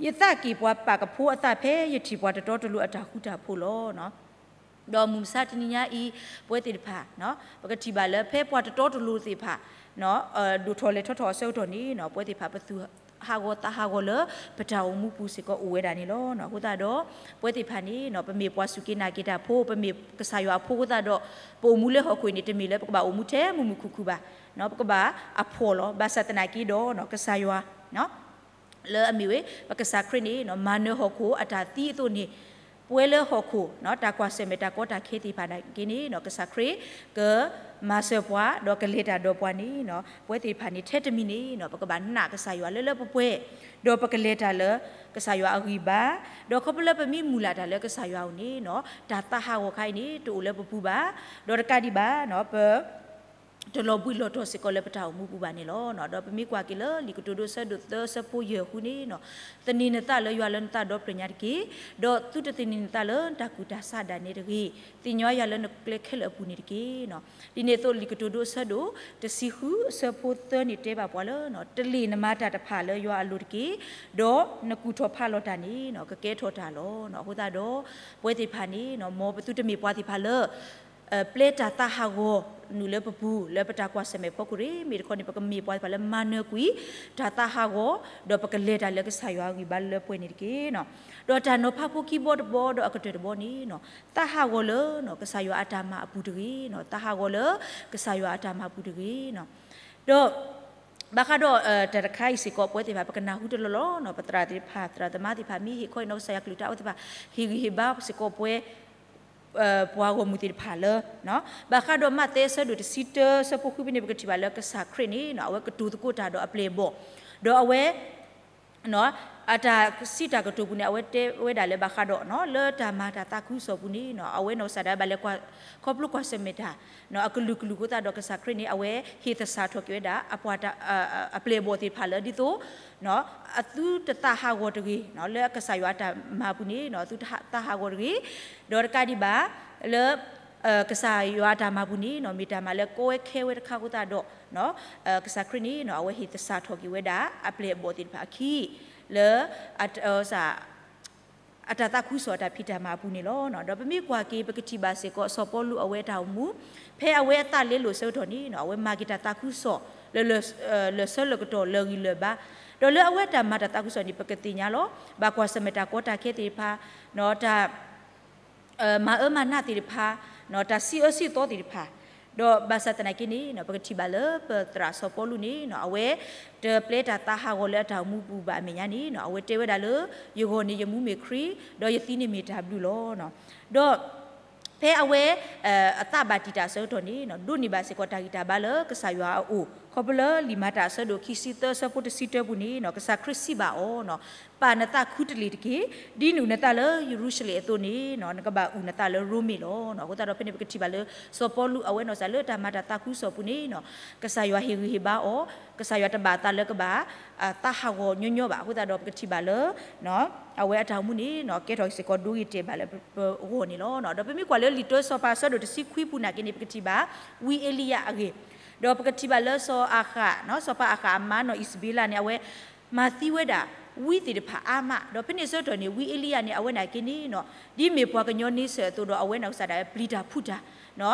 ယသးက့ၢ်ပှၤပာ်ကဖိအသးဖဲယထံၣ်ပှၤတတီတလိၤ အတၢ်ဃူတၢ်ဖိးလီၤ. ဒီးမုၢ်မဆါတနံၤညါအံၤ ပဝဲသ့ၣ်တဖၣ် ပကထံၣ်ဘၣ်လၢဖဲပှၤတတီတလိၤသ့ၣ်တဖၣ် ဒိၣ်ထီၣ်လဲၤထီထီၣ်အဆၢကတီၢ်န့ၣ် ပဝဲသ့ၣ်တဖၣ်ပသူၣ် ဟးဂီၤသးဟးဂီၤလၢပတၢ်အိၣ်မူပူၤစ့ၢ်ကီးအိၣ်ဝဲဒၣ်န့ၣ်လီၤ. အဃိသတးဒီး ပဝဲသ့ၣ်တဖၣ်န့ၣ် ပမ့ၢ်ပှၤစူၢ်က့ၤနာ်က့ၤတၢ်ဖိ, ပမ့ၢ်ကစၢ်ယွၤအဖိအဃိသတးဒီး ပအိၣ်မူလၢဟီၣ်ခိၣ်အံၤန့ၣ် တမ့ၢ်လၢပကဘၣ်အိၣ်မူထဲမုာ်မုာ်ခုၣ်ခုၣ်ဘၣ်, ပကဘၣ်အဖှီၣ်လီၤ. ဘၣ်ဆၣ်သနာ်က့ဒီး ကစၢ်ယွၤ လၢအမ့ၢ်ဝဲ ပကစၢ်ခရံာ်န့ၣ် မၤနၢၤဟီၣ်ခိၣ်အတၢ်သံအသိးန့ၣ်, ပဝဲလၢဟီၣ်ခိၣ် တၢ်ကွၢ်ဆၢၣ်မဲာ်တၢ်ကီတၢ်ခဲသ့ၣ်တဖၣ်နာ်က့န့ၣ် ကစၢ်ခရံာ်ကမၤစၢၤပှၤ ဒီးကလဲၤတၢ်ဒီးပှၤန့ၣ် ပဝဲသ့ၣ်တဖၣ်န့ၣ် ထဲတမံၤန့ၣ် ပကဘၣ်နာ်ကစၢ်ယွၤလၢလၢပှဲၤပှဲၤ, ဒီးပကလဲၤတၢ်လၢကစၢ်ယွၤအဂံၢ်ဘါ, ဒီးခီဖျိလၢပမ့ၢ်မုၢ်လၢ်တၢ်လၢကစၢ်ယွၤအအိၣ်န့ၣ် တၢ်သးဟးဂီၤခါအံၤန့ၣ် တအိၣ်လၢပပူၤဘၣ်, ဒီးတကးဒံးဘၣ် ပ တလီၤဘှံးလီၤတီၤစ့ၢ်ကီးလၢပတၢ်အိၣ်မူပူၤဘၣ်န့ၣ်လီၤ. ဒီးပမ့ၢ်ကွၢ်က့ၤလၢလံာ်ကတိၤဒိအဆၢဒိၣ်သၢအဆၢဖိယဲၢ်အဃိန့ၣ်, သန့ၤနသးလၢယွၤလၢနသးဒီဖျၢၣ်ညါတက့ၢ်. ဒီးသုတသန့ၤနသးလၢနတၢ်ကူၣ်တၢ်ဆးဒၣ်နဲတဂ့ၤ, သ့ၣ်ညါယွၤလၢနကျဲခဲလၢာ်အပူၤန့ၣ်တက့ၢ်. ဒ်န့ၣ်အသိးလံာ်ကတိၤဒိအဆၢဒိၣ်တဆံဃုအဆၢဖိသၢန့ၣ်တဲဘၣ်ပှၤလၢ တလ့ၣ်နမၤတၢ်တဖၣ်လၢယွၤအလိၤတက့ၢ်. ဒီးနကူၣ်ထီၣ်ဖးလီၤတၢ်န့ၣ် ကကဲထီၣ်တၢ်လီၤ. အဃိသတးဒီး ပဝဲသ့ၣ်တဖၣ်န့ၣ် မ်ပသုတမ့ၢ်ပှၤသ့ၣ်တဖၣ်လၢ ပျဲတၢ်သးဟးဂီၤနုာ်လၢပပူၤ လၢပတၢ်ကွၢ်ဆၢၣ်မဲာ်ဖီခိၣ်ရ့ၣ်, မ့ၢ်တခီန့ၣ် ပကမ့ၢ်ပှၤသ့ၣ်တဖၣ်လၢမၤနၢၤကွံာ် တၢ်သးဟးဂီၤ, ဒီးပကလဲၤတၢ်လၢကစၢ်ယွၤအဂံၢ်ဘါလၢပှဲၤန့ၣ်တက့ၢ်. ဒီးတၢ်နီၤဖးဖိခံဘီတဘီဒီးအကတၢၢ်တဘီန့ၣ် သးဟးဂီၤလၢ ကစၢ်ယွၤအတၢ်မၤအပူၤတဂ့ၤ, သးဟးဂီၤလၢ ကစၢ်ယွၤအတၢ်မၤအပူၤတဂ့ၤ. ဒီး ဘၣ်ဃးဒီး တၢ်တခါအံၤစ့ၢ်ကီး ပဝဲသ့ၣ်တဖၣ် ပကနၢ်ဟူတလီၢ်လီၢ်န့ၣ် ပသရၣ်သ့ၣ်တဖၣ် သရၣ်သမါသ့ၣ်တဖၣ် မ့ၢ်ဟ့ၣ်ခီအံၤနီၢ်ကစၢ်ယွၤကလုၢ်ကထါအဝဲသ့ၣ်တဖၣ် ဟ့ၣ်ဂံၢ်ဟ့ၣ်ဘါစ့ၢ်ကီးပဝဲ ပှၤဂီၢ်မုၢ်သ့ၣ်တဖၣ်လၢ ဘၣ်ဃးဒီးမးသဲအဆၢဒိၣ်တဆံတၢအဆၢဖိဃုဖဲန့ၣ် ပကထံၣ်ဘၣ်လၢကစၢ်ခရံာ်န့ၣ် အဝဲကတိၤသကိးတၢ်ဒီးအပျဲၢ်အဘီၣ်, ဒီးအဝဲ အတၢ်စံးတၢ်ကတိၤပူၤန့ၣ် အဝဲတဲဝဲဒၣ်လၢဘၣ်ဃးဒီး လၢတၢ်မၤတၢ်သးခုကစီၣ်ပူၤန့ၣ် အဝဲနီၢ်ကစၢ်ဒၣ်ဝဲဘၣ်လဲၤ ခီဖျိကွၢ်ဆၢၣ်မဲာ်တၢ် အကလုာ်ကလုာ်အဃိသတးဒီး ကစၢ်ခရံာ်န့ၣ် အဝဲဟ့ၣ်သဆၣ်ထီၣ်က့ၤဝဲဒၣ် အပျဲၢ်အဘီၣ်သ့ၣ်တဖၣ်လၢ ဒ်သိး အသုတသးဟးဂီၤတဂ့ၤ လၢကစၢ်ယွၤအတၢ်မၤပူၤန့ၣ် အသုတသးဟးဂီၤတဂ့ၤ, ဒီးတကးဒံးဘၣ် လၢ ကစၢ်ယွၤအတၢ်မၤပူၤန့ၣ် မ့ၢ်တၢ်မၤလၢကီဝဲခဲဝဲတခါအဃိသတးဒီး ကစၢ်ခရံာ်န့ၣ် အဝဲဟ့ၣ်သဆၣ်ထီၣ်က့ၤဝဲဒၣ် အပျဲၢ်အဘီၣ်သ့ၣ်တဖၣ်အခံ လၢ အတၢ်သးခုကစီၣ်အတၢ်ဖံးတၢ်မၤအပူၤန့ၣ်လီၤ. ဒီးပမ့ၢ်ကွၢ်က့ၤ ပကထံၣ်ဘၣ်စ့ၢ်ကီး စီၤပီလူးအဝဲအတၢ်အိၣ်မူ ဖဲအဝဲအသးလဲလိာ်အဆၢကတီၢ်န့ၣ် အဝဲမၤက့ၤတၢ်သးခုကစီၣ် လၢ လၢဆၢလၢကတီၢ်လၢာ်ဂံၢ်လၢာ်ဘါ, ဒီးလၢအဝဲတၢ်မၤတၢ်သးခုကစီၣ်န့ၣ် ပကသ့ၣ်ညါလီၤ. ဘၣ်ကွၢ်ဆၢၣ်မဲာ်တၢ်ကီတၢ်ခဲသ့ၣ်တဖၣ် တၢ် မၤအၢမၤနးသ့ၣ်တဖၣ်, တၢ်စံးအၢစံးသီသ့ၣ်တဖၣ်, ဒီးဘၣ်ဆၣ်သနာ်က့န့ၣ် ပကထံၣ်ဘၣ်လၢပသရၣ်စီၤပီလူးန့ၣ် အဝဲတပျဲတၢ်သးဟးဂီၤလၢအတၢ်အိၣ်မူပူၤဘၣ်အမဲာ်ညါန့ၣ် အဝဲတဲဝဲဒၣ်လၢ ယဂီၢ်န့ၣ်ယမူမ့ၢ်ခရံာ်, ဒီးယသံန့ၣ်မ့ၢ်တၢ်ဘျုးလီၤ. ဒီး ဖဲအဝဲ အသးဘၣ်တံာ်တာ်အဆၢကတီၢ်န့ၣ် ဒိးန့ၢ်ဘၣ်စ့ၢ်ကီးတၢ်ဂံၢ်တၢ်ဘါလၢကစၢ်ယွၤအအိၣ် ခီဖျိလၢလံာ်မၤတၢ်အဆၢဒိၣ်ခံဆံသၢအဆၢဖိတဆံတၢပူၤန့ၣ် ကစၢ်ခရံာ်စံးဘၣ်အီၤ ပာ်နသးခူတလ့ၢ်တက့ၢ်. ဒ်နအုၣ်နသးလၢယရူၤၡလ့ၣ်အသိးန့ၣ် နကဘၣ်အုၣ်နသးလၢရိမ့ၤလီၤ. အဃိသတးဒီးဖဲန့ၣ် ပကထံၣ်ဘၣ်လၢ စီၤပီလူးအဝဲနီၢ်ကစၢ်လၢတၢ်မၤတၢ်သးခုကစီၣ်ပူၤန့ၣ် ကစၢ်ယွၤဟ့ၣ်ဂံၢ်ဟ့ၣ်ဘါအီၤ, ကစၢ်ယွၤတဘၣ်အသးလၢကဘၣ် သးဟးဂီၤညီညီဘၣ်. အဃိသတးဒီးပကထံၣ်ဘၣ်လၢ အဝဲအတၢ်အိၣ်မူန့ၣ် ကဲထီၣ်စ့ၢ်ကီးဒိဂ့ၤတဲာ်ဘၣ်လၢပဂီၢ်န့ၣ်လီၤ. ဒီးပမ့ၢ်ကွၢ်လၢလံာ်တၢစီၤပၤအဆၢဒိၣ်တဆံခွံပူၤနာ်က့န့ၣ် ပကထံၣ်ဘၣ် ဝံအ့လံယၤအဂ့ၢ်, ဒီးပကထံၣ်ဘၣ်လၢစီၤအၤဃး စီၤပၤအၤဃးအမါနီၢ်အံၤစဘ့လးန့ၣ် အဝဲမၤသံဝဲဒၣ် ဝံသ့ၣ်တဖၣ်အါမး, ဒီးဖဲန့ၣ်အဆၢကတီၢ်န့ၣ် ဝံအ့လံယၤန့ၣ် အဝဲနာ်က့န့ၣ် ဒ်မ့ၢ်ပှၤကညီန့ဆၢၣ်အသိးဒီး အဝဲနီၢ်ကစၢ်ဒၣ်ဝဲပျံၤတၢ်ဖုးတၢ်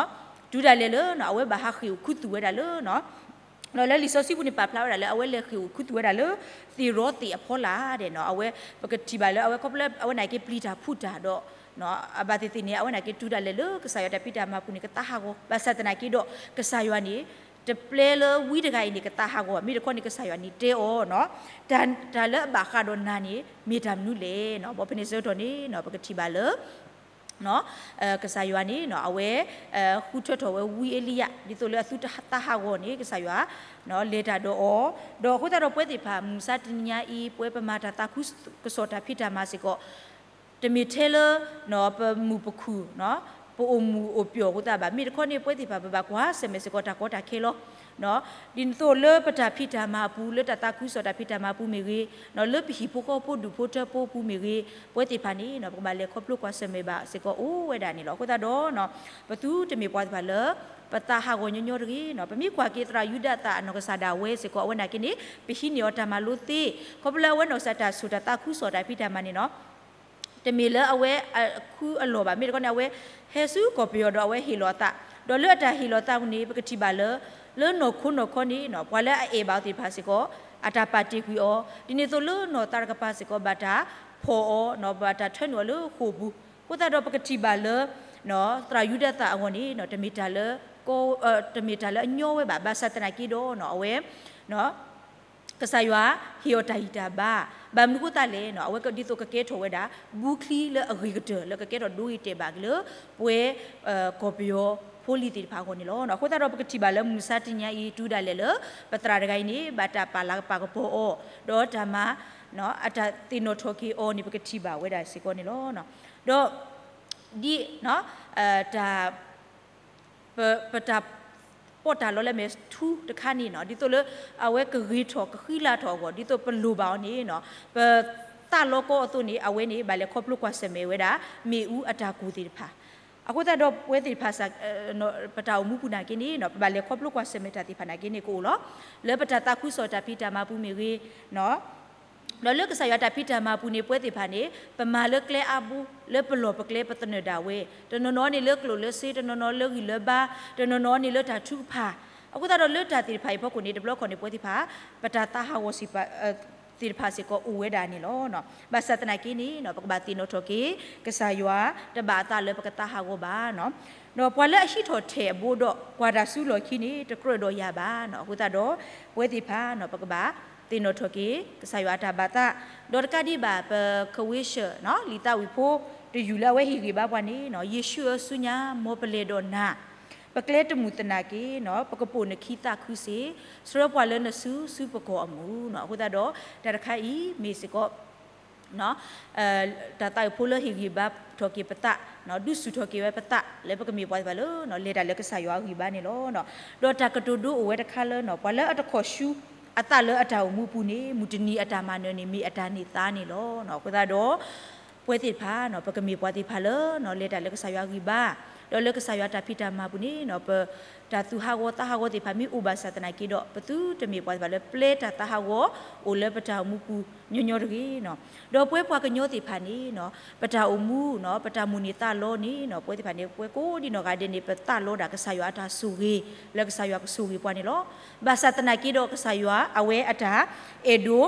တုၤဒၣ်လဲာ်လၢ အဝဲဘၣ်ဟးဃ့ၢ်အိၣ်ခူသူၣ်ဝဲဒၣ်လၢ ဒီးလၢလံာ်စီဆှံပူၤန့ၣ် ပာ်ဖျါဝဲဒၣ်လၢ အဝဲလဲၤဃ့ၢ်အိၣ်ခူသူၣ်ဝဲဒၣ်လၢ သ့ၣ်ရီသ့ၣ်အဖီလာ်ဒဲးနီၤ. အဝဲ ပကထံၣ်ဘၣ်လၢ အဝဲခီဖျိလၢအဝဲနာ်က့ပျံၤတၢ်ဖုးတၢ်ဒီး အဘၣ်သ့ၣ်သ့ၣ်န့ၣ် အဝဲနာ်က့တုၤဒၣ်လဲာ်လၢကစၢ်ယွၤတၢ်ဖံးတၢ်မၤပူၤန့ၣ် ကသးဟးဂီၤ, ဘၣ်ဆၣ်သနာ်က့ဒီး ကစၢ်ယွၤန့ၣ် တပျဲလၢဝံတဂၤအံၤန့ၣ် ကသးဟးဂီၤ, မ့ၢ်တခီန့ၣ် ကစၢ်ယွၤန့ၣ်တဲအီၤနီၤ, တၢ်လၢအဘၣ်ဃးဒီးနၤန့ၣ် မ့ၢ်တၢ်မနုၤလဲၣ်နီၤ. ဘၣ်ဖဲန့ၣ်ဆၢကတီၢ်န့ၣ်နီၤ ပကထံၣ်ဘၣ်လၢ ကစၢ်ယွၤန့ၣ်နီၤ အဝဲ ဃုထၢထီၣ်ဝဲဝံအ့လံယၤ ဒ်သိးလၢအသုတသးဟးဂီၤန့ၣ် ကစၢ်ယွၤ လဲၤတၢ်ဒီးအီၤ, ဒီးအဃိသတးဒီးပဝဲသ့ၣ်တဖၣ် မုၢ်မဆါတနံၤညါအံၤ ပဝဲပမၤတၢ်သးခုကစီၣ်တၢ်ဖံးတၢ်မၤစ့ၢ်ကီး တမ့ၢ်ထဲလၢ ပမုာ်ပခုၣ် ပအိၣ်မုာ်အိၣ်ပျီၢ်အဃိသတးဘၣ်, မ့ၢ်တခီန့ၣ် ပဝဲသ့ၣ်တဖၣ် ပဘၣ်ကွၢ်ဆၢၣ်မဲာ်စ့ၢ်ကီးတၢ်ကီတၢ်ခဲလီၤ. ဒ်သိးလၢပတၢ်ဖံးတၢ်မၤအပူၤ လၢတၢ်သးခုကစီၣ်တၢ်ဖံးတၢ်မၤအပူၤမ့ၢ်ဂ့ၤ, လၢပဟံၣ်ဖိဃီဖိဒူၣ်ဖိထၢဖိအပူၤမ့ၢ်ဂ့ၤ, ပဝဲသ့ၣ်တဖၣ်န့ၣ် ပကဘၣ်လဲၤခီဖျိကွၢ်ဆၢၣ်မဲာ်ဘၣ်စ့ၢ်ကီးအိၣ်ဝဲဒၣ်န့ၣ်လီၤ. အဃိသတးဒီး ပသုတမ့ၢ်ပှၤသ့ၣ်တဖၣ်လၢ ပသးဟးဂီၤညီညီတဂ့ၤနီၤ. ပမ့ၢ်ကွၢ်က့ၤသရၣ်ယူဒၤသၣ်အနီၢ်ကစၢ်ဒၣ်ဝဲစ့ၢ်ကီး အဝဲနာ်က့န့ၣ် ပဟံးန့ၢ်အီၤတၢ်မၤလိသ့, ခီဖျိလၢအဝဲနီၢ်ကစၢ်တၢ်ဆိၣ်တၢ်သးခုကစီၣ်တၢ်ဖံးတၢ်မၤန့ၣ်နီၤ တမ့ၢ်လၢအဝဲအခုအလီၢ်ဘၣ်, မ့ၢ်တခီန့ၣ် အဝဲဟဲဆူကီၢ်ပယီၤဒီးအဝဲဟ့ၣ်လီၤအသး, ဒီးလၢအတၢ်ဟ့ၣ်လီၤသးပူၤန့ၣ် ပကထံၣ်ဘၣ်လၢ လၢနီၢ်ခိနီၢ်ခီန့ၣ်နီၤ ပှၤလၢအအဲၣ်ဘၣ်အီၤသ့ၣ်တဖၣ်စ့ၢ်ကီး အတၢ်ပာ်တ့ၢ်ကွံာ်အီၤ, ဒ်န့ၣ်အသိးလၢနီၢ်သးတကပၤစ့ၢ်ကီး ဘၣ်တၢ်ဖီၣ်အီၤ, ဘၣ်တၢ်ထၢနုာ်အီၤလၢဃိာ်ပူၤ. အဃိသတးဒီးပကထံၣ်ဘၣ်လၢ သရၣ်ယူဒၤသၣ်အဂီၢ်န့ၣ် တမ့ၢ်တၢ်လၢ တမ့ၢ်တၢ်လၢအညီဝဲဘၣ်. ဘၣ်ဆၣ်သနာ်က့ဒီး အဝဲ ကစၢ်ယွၤဟ့ၣ်အီၤတၢ်ဂံၢ်တၢ်ဘါ, ဘၣ်မနုၤအဃိသတးလဲၣ်, အဝဲဒ်သိးကကဲထီၣ်ဝဲဒၣ် ဘုချံလၢအဂ့ၤကတၢၢ် လၢကကဲထီၣ်ဒိဂ့ၤတဲာ်ဘၣ်က့ၤလၢ ပှၤကီၢ်ပယီၤဖိလံၤသ့ၣ်တဖၣ်အဂီၢ်န့ၣ်လီၤ. အဃိသတးဒီးပကထံၣ်ဘၣ်လၢမုၢ်မဆါတနံၤအံၤ တုၤဒၣ်လဲာ်လၢ ပသရၣ်တဂၤအံၤန့ၣ် ဘၣ်တၢ်ပာ်လၤကပာ်ကပီၤအီၤ, ဒီးတၢ်မၤ အတၢ်သ့ၣ်နီၣ်ထီၣ်က့ၤအီၤန့ၣ် ပကထံၣ်ဘၣ်ဝဲဒၣ်စ့ၢ်ကီးန့ၣ်လီၤ. ဒီး ဒ် တၢ် ပ ပတၢ်ပီးတၢ်လီလၢမဲာ်ထူတခါန့ၣ် ဒ်သိးလၢ အဝဲကဂ့ၤထီၣ်ကဃံလၤထီၣ်အဂီၢ် ဒ်သိးပလိၣ်ဘၣ်အီၤန့ၣ် ပသးလီကီအသိးန့ၣ် အဝဲန့ၣ် ဘၣ်လဲၤခီဖျိကွၢ်ဆၢၣ်မဲာ်ဝဲဒၣ် မ့ၣ်အူအတၢ်ကူၣ်သ့ၣ်တဖၣ်. အဃိသတးဒီးပဝဲသ့ၣ်တဖၣ် ပတၢ်အိၣ်မူပူၤနာ်က့န့ၣ် ပဘၣ်လဲၤခီဖျိကွၢ်ဆၢၣ်မဲာ်တၢ်သ့ၣ်တဖၣ်နာ်က့န့ၣ် ကအိၣ်လီၤ. လၢပတၢ်သးခုကစီၣ်တၢ်ဖံးတၢ်မၤပူၤမ့ၢ်ဂ့ၤ ဒီးလၢကစၢ်ယွၤတၢ်ဖံးတၢ်မၤပူၤန့ၣ် ပဝဲသ့ၣ်တဖၣ်န့ၣ် ပမၤလၢကျဲအါဘိ လၢပလီၢ်ပကျဲပသနၢၣ်ဒၣ်ဝဲ, တနီၤနီၤန့ၣ်လၢကျိၣ်လၢစ့, တနီၤနီၤလၢဂံၢ်လၢဘါ, တနီၤနီၤန့ၣ်လၢတၢ်ထုကဖၣ်. အဃိသတးဒီးလၢတၢ်သ့ၣ်တဖၣ်အံၤအဖီခိၣ်န့ၣ် တဘျီခီန့ၣ် ပဝဲသ့ၣ်တဖၣ် ပတၢ်သးဟးဂီၤသ့ၣ်တဖၣ်စ့ၢ်ကီးအိၣ်ဝဲဒၣ်န့ၣ်လီၤ. ဘၣ်ဆၣ်သနာ်က့န့ၣ် ပကဘၣ်သ့ၣ်နီၣ်ထီၣ်က့ၤ ကစၢ်ယွၤ တဘၣ်အသးလၢပကသးဟးဂီၤဘၣ် ဒီးပှၤလၢအဟံးထီၣ်ထဲၣ်အဘိဒီး ကွၢ်တၢ်စုလီၢ်ခံန့ၣ် တကြၢးဒီးယၤဘၣ်. အဃိသတးဒီး ပဝဲသ့ၣ်တဖၣ် ပကဘၣ်သ့ၣ်နီၣ်ထီၣ်က့ၤ ကစၢ်ယွၤအတၢ်ဘၣ်သး, ဒီးတကးဒံးဘၣ် ပကဝ့ၤဆှၢ လံာ်သးဝံၣ်ဖိတယုၢ်လၢအဝဲဟ့ၣ်ဂံၢ်ဘါပှၤန့ၣ် ယ့ၣ်ၡူးဧၢ ဆူညါ မ်ပလဲၤဒီးနၤ, ပကျဲတမုာ်သနာ်က့ ပကပိာ်နခံသးခုစ့ၢ်, ဆှၢပှၤလၢနစု ဆူပကီၢ်အမုာ်. အဃိသတးဒီး တၢ်တခါအံၤမ့ၢ်စ့ၢ်ကီး တၢ်သးဝံၣ်ဖိလၢဟ့ၣ်ဂံၢ်ဘါထီၣ်က့ၤပသး, ဒုးဆူၣ်ထီၣ်က့ၤဝဲပသး လၢပကမ့ၢ်ပှၤသ့ၣ်တဖၣ်လၢ လဲၤတၢ်လၢကစၢ်ယွၤအဂံၢ်ဘါန့ၣ်လီၤ. ဒီးတၢ်ကတိၤဒိအိၣ်ဝဲတခါလၢ ပှၤလၢအတခီၣ်ဆူအသးလၢအတၢ်အိၣ်မူအပူၤန့ၣ် မုၢ်တနံၤအတၢ်မၤနၢၤန့ၣ် မ့ၢ်အတၢ်န့ၢ်သါန့ၣ်လီၤ. အဃိသတးဒီး ပဝဲသ့ၣ်တဖၣ် ပကမ့ၢ်ပှၤသ့ၣ်တဖၣ်လၢ လဲၤတၢ်လၢကစၢ်ယွၤအဂံၢ်ဘါ, ဒီးလၢကစၢ်ယွၤတၢ်ဖံးတၢ်မၤပူၤန့ၣ် ပ တၢ်သူၣ်ဟးဂီၤသးဟးဂီၤသ့ၣ်တဖၣ်မ့ၢ်အိၣ်ဘၣ်ဆၣ်သနာ်က့ဒီး ပသုတမ့ၢ်ပှၤသ့ၣ်တဖၣ်လၢပျဲတၢ်သးဟးဂီၤအိၣ်လၢပတၢ်အိၣ်မူပူၤညီညီတဂ့ၤ. ဒီးပဝဲပှၤကညီသ့ၣ်တဖၣ်န့ၣ် ပတၢ်အိၣ်မူ ပတၢ်မိၣ်န့ၢ်သးလီန့ၣ် ပဝဲသ့ၣ်တဖၣ်န့ၣ် ပဝဲကိးဒံနီၢ်ဂၤဒဲးန့ၣ် ပသးလီဒၣ်ကစၢ်ယွၤအတၢ်ဆိၣ်ဂ့ၤ လၢကစၢ်ယွၤကဆိၣ်ဂ့ၤပှၤန့ၣ်လီၤ. ဘၣ်ဆၣ်သနာ်က့ဒီး ကစၢ်ယွၤအဝဲအတၢ်အဲၣ်ဒိး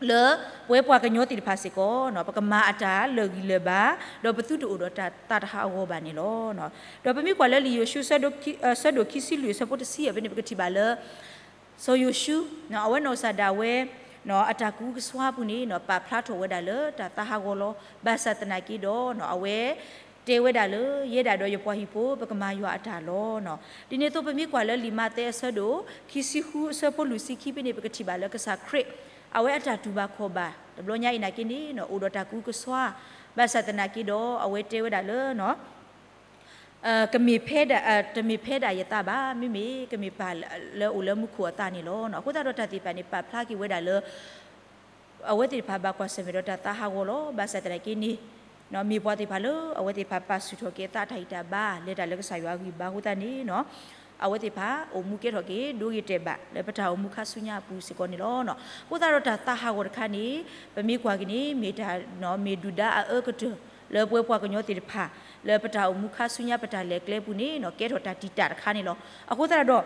လၢပဝဲပှၤကညီသ့ၣ်တဖၣ်စ့ၢ်ကီး ပကမၤအတၢ်လၢာ်ဂံၢ်လၢာ်ဘါ, ဒီးပသုတအိၣ်ဒီးတၢ်သးတဟးဂီၤဘၣ်န့ၣ်လီၤ. ဒီးပမ့ၢ်ကွၢ်လၢလံာ်ယိၤၡူ ဆၢဒိၣ်ခံဆံလွံၢ် အဆၢဖိတဆံအံၤဖဲန့ၣ် ပကထံၣ်ဘၣ်လၢ စီၤယိၤၡူ အဝဲနီၢ်ကစၢ်ဒၣ်ဝဲ အတၢ်ကူၣ်ကဆှါပူၤန့ၣ် ပာ်ဖျါထီၣ်ဝဲဒၣ်လၢတၢ်သးဟးဂီၤလီၤ. ဘၣ်ဆၣ်သနာ်က့ဒီး အဝဲ တဲဝဲဒၣ်လၢ ယဲဒၣ်ဒီးယပှၤဟံၣ်ဖိ ပကမၤယွၤအတၢ်လီၤ. ဒ်န့ၣ်အသိး ပမ့ၢ်ကွၢ်လၢလံာ်မးသဲအဆၢဒိၣ် ခံဆံဃုအဆၢဖိလွံၢ်ဆံခံဖဲန့ၣ် ပကထံၣ်ဘၣ်လၢကစၢ်ခရံာ် အဝဲအတၢ်တူၢ်ဘၣ်ခီၣ်ဘၣ် တဘျီညါအံၤနာ်က့န့ၣ် အိၣ်ဒီးတၢ်ကူၣ်ကဆှါ, ဘၣ်ဆၣ်သနာ်က့ဒီး အဝဲတဲဝဲဒၣ်လၢ ကမ့ၢ်ဖဲဒၣ် တမ့ၢ်ဖဲဒၣ်ယသးဘၣ်, မ့မ့ၢ်ကမ့ၢ်ပၢ်လၢအိၣ်လၢမူခိၣ်အသးန့ၣ်လီၤ. အဃိသတးဒီးတၢ်သ့ၣ်တဖၣ်န့ၣ် ပာ်ဖျါက့ၤဝဲဒၣ်လၢ အဝဲသ့ၣ်တဖၣ်ဘၣ်ကွၢ်ဆၢၣ်မဲာ်ဒီးတၢ်သးဟးဂီၤလီၤ. ဘၣ်ဆၣ်သနာ်က့န့ၣ် မ့ၢ်ပှၤသ့ၣ်တဖၣ်လၢ အဝဲသ့ၣ်တဖၣ်ပာ်ဆူၣ်ထီၣ်က့ၤအသးအတၢ်ဂံၢ်တၢ်ဘါ လဲၤတၢ်လၢကစၢ်ယွၤအဂံၢ်ဘါအဃိသတးန့ၣ် အဝဲသ့ၣ်တဖၣ်အိၣ်မူကဲထီၣ်က့ၤ ဒိဂ့ၤတဲာ်ဘၣ် လၢပတၢ်အိၣ်မူခါဆူညါအပူၤစ့ၢ်ကီးန့ၣ်လီၤ. အဃိသတးဒီးတၢ်သးဟးဂီၤတခါန့ၣ် ပမ့ၢ်ကွၢ်က့ၤန့ၣ် မ့ၢ်တၢ် မ့ၢ်ဒုၣ်ဒါအအၢကတၢၢ် လၢပဝဲပှၤကညီသ့ၣ်တဖၣ် လၢပတၢ်အိၣ်မူခါဆူညါပတၢ်လဲၤကျဲပူၤန့ၣ် ကဲထီၣ်တၢ်တံာ်တာ်တခါန့ၣ်လီၤ. အဃိသတးဒီး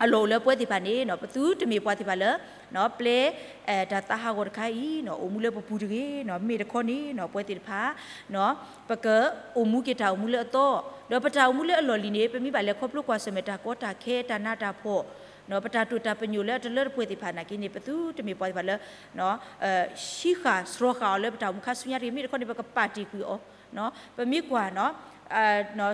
အလီၢ်အိၣ်လၢပဝဲသ့ၣ်တဖၣ်န့ၣ် ပသုတမ့ၢ်ပှၤသ့ၣ်တဖၣ်လၢ ပျဲ တၢ်သးဟးဂီၤတခါအံၤ အိၣ်မူလၢပပူၤတဂ့ၤ, မ့ၢ်တခီန့ၣ် ပဝဲသ့ၣ်တဖၣ် ပကအိၣ်မူက့ၤတၢ်အိၣ်မူလၢအသီ, ဒီးပတၢ်အိၣ်မူလၢအလီၢ်လံၤန့ၣ် ပမ့ၢ်ဘၣ်လဲၤခီဖျိကွၢ်ဆၢၣ်မဲာ်တၢ်ကီတၢ်ခဲ တၢ်နးတၢ်ဖှီၣ် ပတၢ်တိာ်တၢ်ပညိၣ်လၢအတလၢတပှဲၤသ့ၣ်တဖၣ်နာ်က့န့ၣ် ပသုတမ့ၢ်ပှၤသ့ၣ်တဖၣ်လၢ ဟံးဃာ်စှီၤဃာ်အီၤလၢပတၢ်အိၣ်မူခါဆူညါတဂ့ၤ, မ့ၢ်တခီန့ၣ် ပကပာ်တ့ၢ်ကွံာ်အီၤ, ပမ့ၢ်ကွၢ်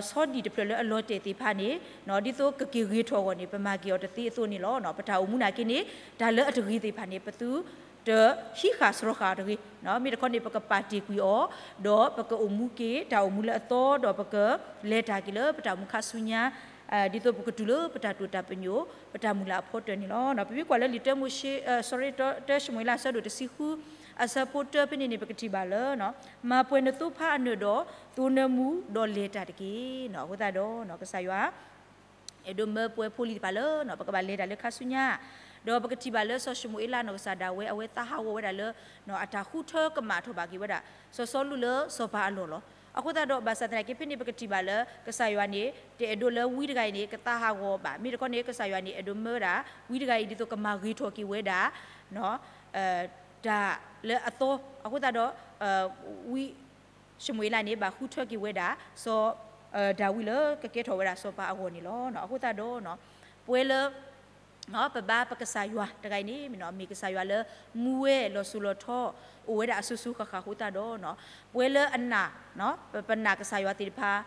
ဆီဒံၣ်တဖျၢၣ်လၢအလီၤတဲာ်သ့ၣ်တဖၣ်န့ၣ် ဒ်သိးကက့ၤဂ့ၤထီၣ်အဂီၢ်န့ၣ် ပမၤက့ၤအီၤတသ့အသိးန့ၣ်လီၤ. ပတၢ်အိၣ်မူနာ်က့န့ၣ် တၢ်လၢအတဂ့ၤသ့ၣ်တဖၣ်န့ၣ် ပသုတဟံးဃာ်စှီၤဃာ်အီၤတဂ့ၤ, မ့ၢ်တခီန့ၣ် ပကပာ်တ့ၢ်ကွံာ်အီၤ, ဒီးပကအိၣ်မူက့ၤတၢ်အိၣ်မူလၢအသီ, ဒီးပကလဲၤတၢ်က့ၤလၢပတၢ်အိၣ်မူခါဆူညါ ဒ်သိးပကတုၤလၢပတၢ်တိာ်တၢ်ပညိၣ် ပတၢ်မုၢ်လၢ်အဖီတၢၢ်န့ၣ်လီၤ. ပမ့ၢ်ကွၢ်လၢလံာ်တၢမိၤၡ့ sorry တၢၡမူၤအ့လး အဆၢဒိၣ်တဆံဃု အဆၢဖိတၢဖဲန့ၣ်န့ၣ် ပကထံၣ်ဘၣ်လၢ မၤပှဲၤနသိဖါအနၢၣ်ဒီး သိနၢမူဒီးလဲၤတၢ်တက့ၢ်. အဃိသတးဒီး ကစၢ်ယွၤ အဲၣ်ဒိးမၢပဝဲဖိလံၤတဖၣ်လၢ ပကဘၣ်လဲၤတၢ်လၢခါဆူညါ, ဒီးပကထံၣ်ဘၣ်လၢစီၤၡမူၤအ့လးနီၢ်ကစၢ်ဒၣ်ဝဲ အဝဲသးဟးဂီၤဝဲဒၣ်လၢ အတၢ်ဃုထၢကမၣ်ထီၣ်ဘၣ်က့ၤဝဲဒၣ် စီၤစီလူးလၢစီၤပၤအလီၢ်လီၤ. အဃိသတးဒီး ဘၣ်ဆၣ်သနာ်က့ဖဲန့ၣ် ပကထံၣ်ဘၣ်လၢ ကစၢ်ယွၤန့ၣ် တအဲၣ်ဒိးလၢဝံတဂၤအံၤန့ၣ် ကသးဟးဂီၤဘၣ်. မ့ၢ်တခီန့ၣ် ကစၢ်ယွၤန့ၣ် အဲၣ်ဒိးမၢဝဲဒၣ် ဝံတဂၤအံၤ ဒ်သိးကမၤဂ့ၤထီၣ်က့ၤဝဲဒၣ် တၢ်လၢအသီအဃိသတးဒီး ဝံၡမူၤအ့လးန့ၣ် ဘၣ်ဃုထၢက့ၤဝဲဒၣ် စီၤဒၤဝံးလၢကကဲထီၣ်ဝဲဒၣ်စီၤပၤအဂီၢ်န့ၣ်လီၤ. အဃိသတးဒီး ပဝဲလၢ ပဘါပကစၢ်ယွၤတဂၤအံၤန့ၣ် မ့ၢ်ကစၢ်ယွၤလၢမူဝဲလီၤစိၤလီၤထီ အိၣ်ဝဲဒၣ်အစိၤစိၤဃၣ်ဃၣ်အဃိသတးဒီး ပဝဲလၢအနာ် ပနာ်ကစၢ်ယွၤသ့ၣ်တဖၣ်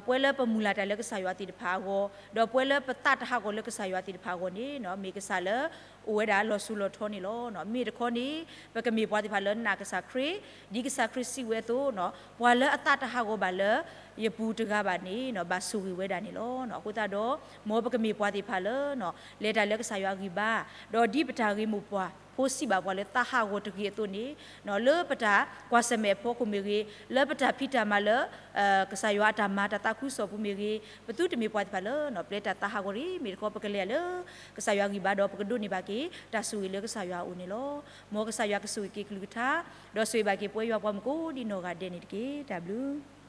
ပဝဲလၢပမုၢ်လၢ်တၢ်လၢကစၢ်ယွၤသ့ၣ်တဖၣ်အဂီၢ် ဒီးပဝဲလၢပသးတဟးဂီၤလၢကစၢ်ယွၤသ့ၣ်တဖၣ်အဂီၢ်န့ၣ် မ့ၢ်ကစၢ်လၢအိၣ်ဝဲဒၣ်လီၤစိၤလီၤထီန့ၣ်လီၤ. မ့ၢ်တခီန့ၣ် ပကမ့ၢ်ပှၤသ့ၣ်တဖၣ်လၢနာ်ကစၢ်ခရံာ် ဒ်ကစၢ်ခရံာ်စံးဝဲအသိး ပှၤလၢအသးတဟးဂီၤဘၣ်လၢယပူၤတဂၤဘၣ်န့ၣ် ဘၣ်ဆိၣ်ဂ့ၤဝဲဒၣ်န့ၣ်လီၤ. အဃိသတးဒီး မ်ပကမ့ၢ်ပှၤသ့ၣ်တဖၣ်လၢ လဲၤတၢ်လၢကစၢ်ယွၤအဂံၢ်ဘါ ဒီးဒ်ပတၢ်ဂ့ၢ်မိၢ်ပှၢ်ဖိစံးဘၣ်ပှၤလၢသးဟးဂီၤတဂ့ၤအသိးန့ၣ် လၢပတၢ်ကွၢ်ဆၢၣ်မဲာ်အဖီခိၣ်မ့ၢ်ဂ့ၤ လၢပတၢ်ဖံးတၢ်မၤလၢ ကစၢ်ယွၤအတၢ်မၤတၢ်သးခုကစီၣ်ပူၤမ့ၢ်ဂ့ၤ ပသုတမ့ၢ်ပှၤသ့ၣ်တဖၣ်လၢ ပျဲတၢ်သးဟးဂီၤတဂ့ၤ မ့ၢ်တခီပကလဲၤလၢ ကစၢ်ယွၤအဂံၢ်ဘါဒီး ပကဒိးန့ၢ်ဘၣ်က့ၤ တၢ်ဆိၣ်ဂ့ၤလၢကစၢ်ယွၤအအိၣ်န့ၣ်လီၤ. မ်ကစၢ်ယွၤကဆိၣ်ဂ့ၤက့ၤကလုၢ်ကထါ ဒီးဆိၣ်ဂ့ၤဘၣ်က့ၤပဝဲယွၤပှၤမုၢ်ကိးဒံနီၢ်ဂၤဒဲးန့ၣ်တက့ၢ်. တၢ်ဘျုး